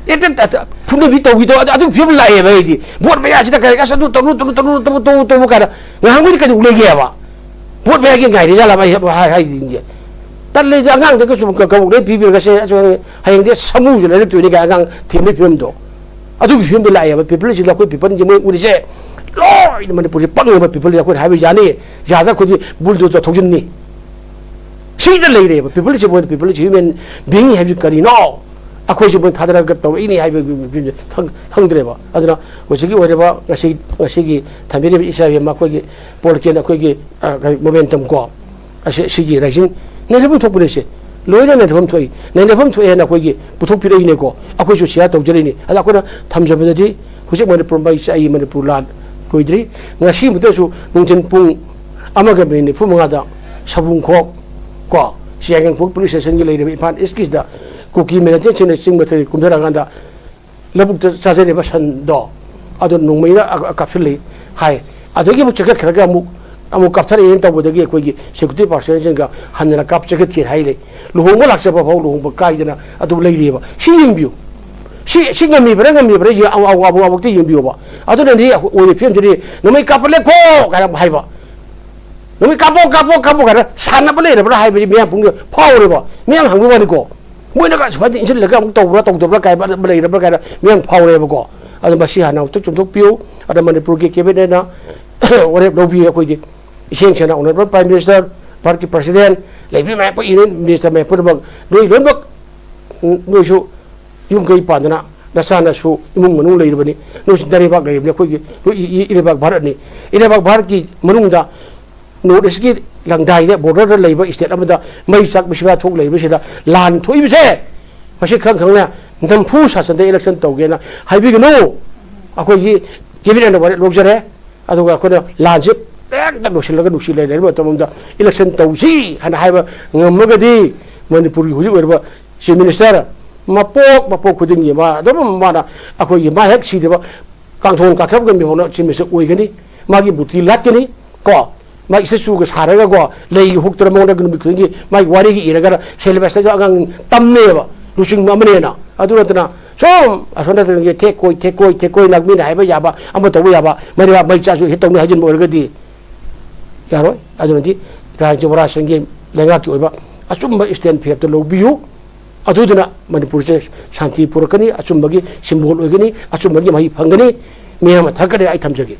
ꯍꯦꯛꯇ ꯇ-, ꯇ-, ꯐꯨꯅꯕꯤ ꯇꯧꯕꯤꯗꯣ ꯑꯗꯨ, ꯑꯗꯨꯒꯤ film ꯂꯥꯛꯑꯦꯕ ꯑꯩꯗꯤ꯫ Vote ꯃꯌꯥꯁꯤꯗ ꯀꯔꯤ ꯑꯁ ꯑꯗꯨ ꯇꯧꯅꯨ, ꯇꯧꯅꯨ, ꯇꯧꯅꯨ, ꯇꯧꯅꯨ, ꯇꯧꯅꯨ, ꯇꯧꯅꯨ ꯀꯥꯏꯅ꯫ ꯉꯍꯥꯟꯈꯣꯏꯗꯤ ꯀꯩꯗꯧ ꯂꯩꯒꯦꯕ? Vote ꯃꯌꯥꯒꯤ ꯉꯥꯏꯔꯤꯖꯥꯠꯂꯕ ꯑꯩ ꯍꯥꯏ-, ꯍꯥꯏ-, ꯍꯥꯏꯗꯤꯅꯦ꯫ ꯇꯜꯂꯦꯗ, ꯑꯉꯥꯡꯗꯒ ꯁꯨꯝ ꯀ-, ꯀꯕꯣꯛ ꯂꯩ ꯄꯤꯕꯤꯔꯒ ꯁꯦ, ꯑꯁ, ꯍꯌꯦꯡꯗꯤ ꯁꯥꯃꯨꯁꯨ ꯂꯩꯔꯛꯇꯣꯏꯅꯤ ꯀꯥꯏ ꯑꯉꯥꯡ ꯊꯦꯝꯕꯒꯤ film ꯗꯣ꯫ ꯑꯗꯨꯒꯤ film ꯗꯣ ꯂꯥꯛꯑꯦꯕ꯫ People ꯁꯤꯡꯗꯣ, ꯑꯩꯈꯣꯏ people ꯁꯤꯡꯁꯦ ꯃꯣꯏ ꯎꯔꯤꯁꯦ ꯂꯣꯏꯅ ꯃꯅꯤꯄꯨꯔꯁꯦ ꯄꯪꯉꯦꯕ꯫ People ꯁꯦ ꯑꯩꯈꯣꯏꯅ ꯍꯥꯏꯕ ꯌꯥꯅꯤ, ꯌꯥꯗ꯭ꯔ ꯑꯩꯈꯣꯏꯗꯤ bulldozer ꯊꯧꯖꯤꯟꯅꯤ꯫ ꯁꯤꯗ ꯂꯩꯔꯦꯕ꯫ People ꯁꯦ ꯃꯣꯏꯅ, people ꯁꯦ human being ꯍꯥꯏꯕꯁꯤ ꯀꯔꯤꯅꯣ? ꯑꯩꯈꯣꯏꯁꯦ ꯃꯣꯏ ꯊꯥꯗꯔꯒ ꯇꯧꯔꯛꯏꯅꯤ ꯍꯥꯏꯕ ꯈꯪ-, ꯈꯪꯗ꯭ꯔꯦꯕ꯫ ꯑꯗꯨꯅ ꯍꯧꯖꯤꯛꯀꯤ ꯑꯣꯏꯔꯤꯕ ꯉꯁꯤ, ꯉꯁꯤꯒꯤ ꯊꯝꯕꯤꯔꯤꯕ ꯏꯆꯥ ꯏꯕꯦꯝꯃ ꯑꯩꯈꯣꯏꯒꯤ political ꯑꯩꯈꯣꯏꯒꯤ, ꯑ, ꯀꯔꯤ momentum ꯀꯣ, ꯑꯁꯤ, ꯁꯤꯒꯤ ꯔꯥꯏꯖꯤꯡ ꯅꯩꯅꯐꯝ ꯊꯣꯛꯄꯅꯦ ꯁꯦ꯫ ꯂꯣꯏꯅ ꯅꯩꯅꯐꯝ ꯊꯣꯛꯏ꯫ ꯅꯩꯅꯐꯝ ꯊꯣꯛꯑꯦ ꯍꯥꯏꯅ ꯑꯩꯈꯣꯏꯒꯤ ꯄꯨꯊꯣꯛꯄꯤꯔꯛꯏꯅꯦꯀꯣ꯫ ꯑꯩꯈꯣꯏꯁꯨ share ꯇꯧꯖꯔꯤꯅꯤ꯫ ꯑꯗ ꯑꯩꯈꯣꯏꯅ ꯊꯝꯖꯕꯗꯗꯤ ꯍꯧꯖꯤꯛ ꯃꯅꯤꯄꯨꯔ ꯃꯩ ꯆꯥꯛꯏ, ꯃꯅꯤꯄꯨꯔ ꯂꯥꯟ ꯂꯣꯏꯗ꯭ꯔꯤ꯫ ꯉꯁꯤꯃꯛꯇꯁꯨ ꯅꯨꯡꯊꯤꯟ ꯄꯨꯡ ꯑꯃꯒ minute ꯅꯤꯐꯨ ꯃꯉꯥꯗ ꯁꯕꯨꯡꯈꯣꯛ ꯀꯣ, ꯁꯤꯌꯥꯡꯈꯣꯛ police station ꯒꯤ ꯂꯩꯔꯤꯕ ꯏꯝꯐꯥꯜ East ꯀꯤꯁꯤꯗ ꯀꯨꯀꯤ militant ꯁꯤꯡꯅ ꯆꯤꯡ ꯃꯊꯛꯇ ꯀꯨꯝꯊꯔꯛꯑꯀꯥꯟꯗ ꯂꯧꯕꯨꯛꯇ ꯆꯥꯖꯔꯤꯕ ꯁꯟꯗꯣ, ꯑꯗꯨ ꯅꯣꯡꯃꯩꯅ ꯑ-, ꯀꯥꯞꯁꯤꯜꯂꯤ ꯍꯥꯏ꯫ ꯑꯗꯒꯤ ꯑꯃꯨꯛ ꯆꯦꯟꯈꯠꯈ꯭ꯔꯒ ꯑꯃꯨꯛ, ꯑꯃꯨꯛ ꯀꯥꯞꯊꯔꯛꯑꯦꯅ ꯇꯧꯕꯗꯒꯤ ꯑꯩꯈꯣꯏꯒꯤ security personnel ꯁꯤꯡꯒ ꯍꯟꯅ ꯀꯥꯞ ꯆꯦꯟꯈꯠꯈꯤ ꯍꯥꯏ ꯂꯩ꯫ ꯂꯨꯍꯣꯡꯕ ꯂꯥꯛꯆꯕ ꯐꯥꯎ ꯂꯨꯍꯣꯡꯕ ꯀꯥꯏꯗꯅ ꯑꯗꯨꯝ ꯂꯩꯔꯤꯑꯕ꯫ ꯁꯤ ꯌꯦꯡꯕꯤꯌꯨ꯫ ꯁꯤ, ꯁꯤ ꯉꯝꯃꯤꯕ꯭ꯔꯥ, ꯉꯝꯃꯤꯕ꯭ꯔꯥ ꯌꯦ-, ꯑꯃꯨꯛ, ꯑꯃꯨꯛ, ꯑꯃꯨꯛ, ꯑꯃꯨꯛꯇ ꯌꯦꯡꯕꯤꯌꯣꯕ꯫ ꯑꯗꯨꯅꯗꯤ ꯑꯣꯏꯔꯤꯕ film ꯁꯤꯗꯤ "ꯅꯣꯡꯃꯩ ꯀꯥꯞꯄ ꯂꯦꯞꯈꯣ" ꯀꯥꯏꯅ ꯑꯃꯨꯛ ꯍꯥꯏꯕ꯫ "ꯅꯣꯡꯃꯩ ꯀꯥꯞꯄꯣ, ꯀꯥꯞꯄꯣ, ꯀꯥꯞꯄꯣ" ꯀꯥꯏꯅ ꯁꯥꯟꯅꯕ ꯂꯩꯔꯕ꯭ꯔꯥ ꯍꯥꯏꯕꯁꯤ ꯃꯤꯌꯥꯝ ꯄꯨꯝꯅꯃꯛ ꯐꯥꯎꯔꯦꯕ꯫ ꯃꯤꯌꯥꯝ ꯍꯪꯕ ꯋꯥꯅꯤꯀꯣ꯫ ꯃꯣꯏꯅꯒ ꯁꯨꯃꯥꯏꯅ ꯏꯟꯁꯤꯜꯂꯒ ꯑꯃꯨꯛ ꯇꯧꯕ꯭ꯔꯥ ꯇꯧꯗꯕ꯭ꯔꯥ ꯀꯥꯏꯕ ꯑꯃ ꯂꯩꯔꯕ꯭ꯔꯥ ꯀꯥꯏꯅ ꯃꯤꯌꯥꯝ ꯐꯥꯎꯔꯦꯕꯀꯣ꯫ ꯑꯗꯣ ꯃꯁꯤ ꯍꯥꯟꯅ ꯑꯃꯨꯛꯇ ꯆꯨꯝꯊꯣꯛꯄꯤꯌꯨ꯫ ꯑꯗ ꯃꯅꯤꯄꯨꯔꯒꯤ cabinet ꯅ ꯋꯥꯔꯦꯞ ꯂꯧꯕꯤ꯫ ꯑꯩꯈꯣꯏꯗꯤ ꯏꯁꯦꯡ ꯁꯦꯡꯅ Honourable Prime Minister, ꯚꯥꯔꯠꯀꯤ President, ꯂꯩꯕꯤ ꯃꯌꯥꯝ ꯄꯣꯛꯏꯅꯦ, ꯃꯤꯅꯤꯁꯇꯔ ꯃꯌꯥꯝ ꯄꯨꯝꯅꯃꯛ ꯅꯣꯏ ꯂꯣꯏꯅꯃꯛ, ꯎꯝ, ꯅꯣꯏꯁꯨ ꯌꯨꯝ ꯀꯩ ꯄꯥꯟꯗꯅ ꯅꯆꯥꯅꯁꯨ ꯏꯃꯨꯡ ꯃꯅꯨꯡ ꯂꯩꯔꯕꯅꯤ, ꯅꯣꯏꯁꯨ ꯏꯔꯩꯕꯥꯛ ꯂꯩꯔꯕꯅꯤ, ꯑꯩꯈꯣꯏꯒꯤ ꯂꯣꯏ ꯏ-, ꯏ-, ꯏꯔꯩꯕꯥꯛ ꯚꯥꯔꯠꯅꯤ꯫ ꯏꯔꯩꯕꯥꯛ ꯚꯥꯔꯠꯀꯤ ꯃꯅꯨꯡꯗ ꯅꯣꯔꯠ ꯏꯁꯀꯤ ꯂꯪꯗꯥꯏꯗ ꯕꯣꯔꯗꯔꯗ ꯂꯩꯕ ꯏꯁꯇꯦꯠ ꯑꯃꯗ ꯃꯩ ꯆꯥꯛꯄ ꯁꯤꯕꯥ ꯊꯣꯛ ꯂꯩꯕꯁꯤꯗ ꯂꯥꯟ ꯊꯣꯛꯏꯕꯁꯦ, ꯃꯁꯤ ꯈꯪ ꯈꯪꯅ ꯅꯝꯐꯨ ꯁꯥꯁꯟꯗ ꯏꯂꯦꯛꯁꯟ ꯇꯧꯒꯦꯅ ꯍꯥꯏꯕꯤꯒꯅꯨ꯫ ꯑꯩꯈꯣꯏꯒꯤ ꯀꯦꯕꯤꯅꯦꯠꯅ ꯋꯥꯔꯦꯞ ꯂꯧꯖꯔꯦ꯫ ꯑꯗꯨꯒ ꯑꯩꯈꯣꯏꯅ ꯂꯥꯟꯁꯤ ꯍꯦꯛꯇ ꯂꯣꯏꯁꯤꯜꯂꯒ ꯅꯨꯡꯁꯤ ꯂꯩꯅꯔꯤꯕ ꯃꯇꯝ ꯑꯃꯗ ꯏꯂꯦꯛꯁꯟ ꯇꯧꯁꯤ ꯍꯥꯏꯅ ꯍꯥꯏꯕ ꯉꯝꯃꯒꯗꯤ ꯃꯅꯤꯄꯨꯔꯒꯤ ꯍꯧꯖꯤꯛ ꯑꯣꯏꯔꯤꯕ ꯆꯤꯐ ꯃꯤꯅꯤꯁꯇꯔ ꯃꯄꯣꯛ ꯃꯄꯣꯛ ꯈꯨꯗꯤꯡꯒꯤ ꯃꯥ ꯑꯗꯨꯝ ꯃꯥꯅ ꯑꯩꯈꯣꯏꯒꯤ ꯃꯥ ꯍꯦꯛ ꯁꯤꯗ꯭ꯔꯤꯕ ꯀꯥꯡꯊꯣꯟ ꯀꯥꯈꯠꯂꯛꯄ ꯅꯨꯃꯤꯠ ꯐꯥꯎꯅ ꯆꯤꯐ ꯃꯤꯅꯤꯁꯇꯔ ꯑꯣꯏꯒꯅꯤ, ꯃꯥꯒꯤ ꯃꯨꯔꯇꯤ ꯂꯥꯠꯀꯅꯤ ꯀꯣ, ꯃꯥꯒꯤ ꯏꯁꯇꯦꯆꯨꯒ ꯁꯥꯔꯒꯀꯣ, ꯂꯩꯒ ꯍꯨꯛꯇꯅ ꯃꯉꯣꯟꯗ ꯅꯨꯃꯤꯠ ꯈꯨꯗꯤꯡꯒꯤ ꯃꯥꯒꯤ ꯋꯥꯔꯤꯒ ꯏꯔꯒ ꯁꯦꯂꯦꯕꯁꯇꯁꯨ ꯑꯉꯥꯡ ꯇꯝꯅꯦꯕ, ꯂꯨꯆꯤꯡꯕ ꯑꯃꯅꯦꯅ꯫ ꯑꯗꯨ ꯅꯠꯇꯅ ꯁꯨꯝ ꯑꯁꯣꯝ ꯅꯥꯀꯟꯒꯤ ꯊꯦꯛ ꯀꯣꯏ, ꯊꯦꯛ ꯀꯣꯏ, ꯊꯦꯛ ꯀꯣꯏ ꯅꯥꯛꯃꯤꯅ ꯍꯥꯏꯕ ꯌꯥꯕ, ꯑꯃ ꯇꯧꯕ ꯌꯥꯕ, ꯃꯩꯔꯥ ꯃꯩ ꯆꯥꯁꯨ ꯍꯦꯛ ꯇꯧꯅꯤ ꯍꯥꯏꯖꯤꯟꯕ ꯑꯣꯏꯔꯒꯗꯤ ꯌꯥꯔꯣꯏ꯫ ꯑꯗꯨꯅꯗꯤ ꯔꯥꯖ ꯌꯨꯕꯔꯥꯖ ꯁꯤꯡꯒꯤ ꯂꯩꯉꯥꯛꯀꯤ ꯑꯣꯏꯕ ꯑꯆꯨꯝꯕ ꯏꯁꯇꯦꯟ ꯐꯤꯔꯦꯞꯇ ꯂꯧꯕꯤꯌꯨ꯫ ꯑꯗꯨꯗꯨꯅ ꯃꯅꯤꯄꯨꯔꯁꯦ ꯁꯥꯟꯇꯤ ꯄꯨꯔꯛꯀꯅꯤ, ꯑꯆꯨꯝꯕꯒꯤ ꯁꯤꯝꯕꯣꯜ ꯑꯣꯏꯒꯅꯤ, ꯑꯆꯨꯝꯕꯒꯤ ꯃꯍꯩ ꯐꯪꯒꯅꯤ꯫ ꯃꯤꯌꯥꯝ ꯑꯃ ꯊꯛꯀꯅꯤ꯫ ꯑꯩ ꯊꯝꯖꯒꯦ꯫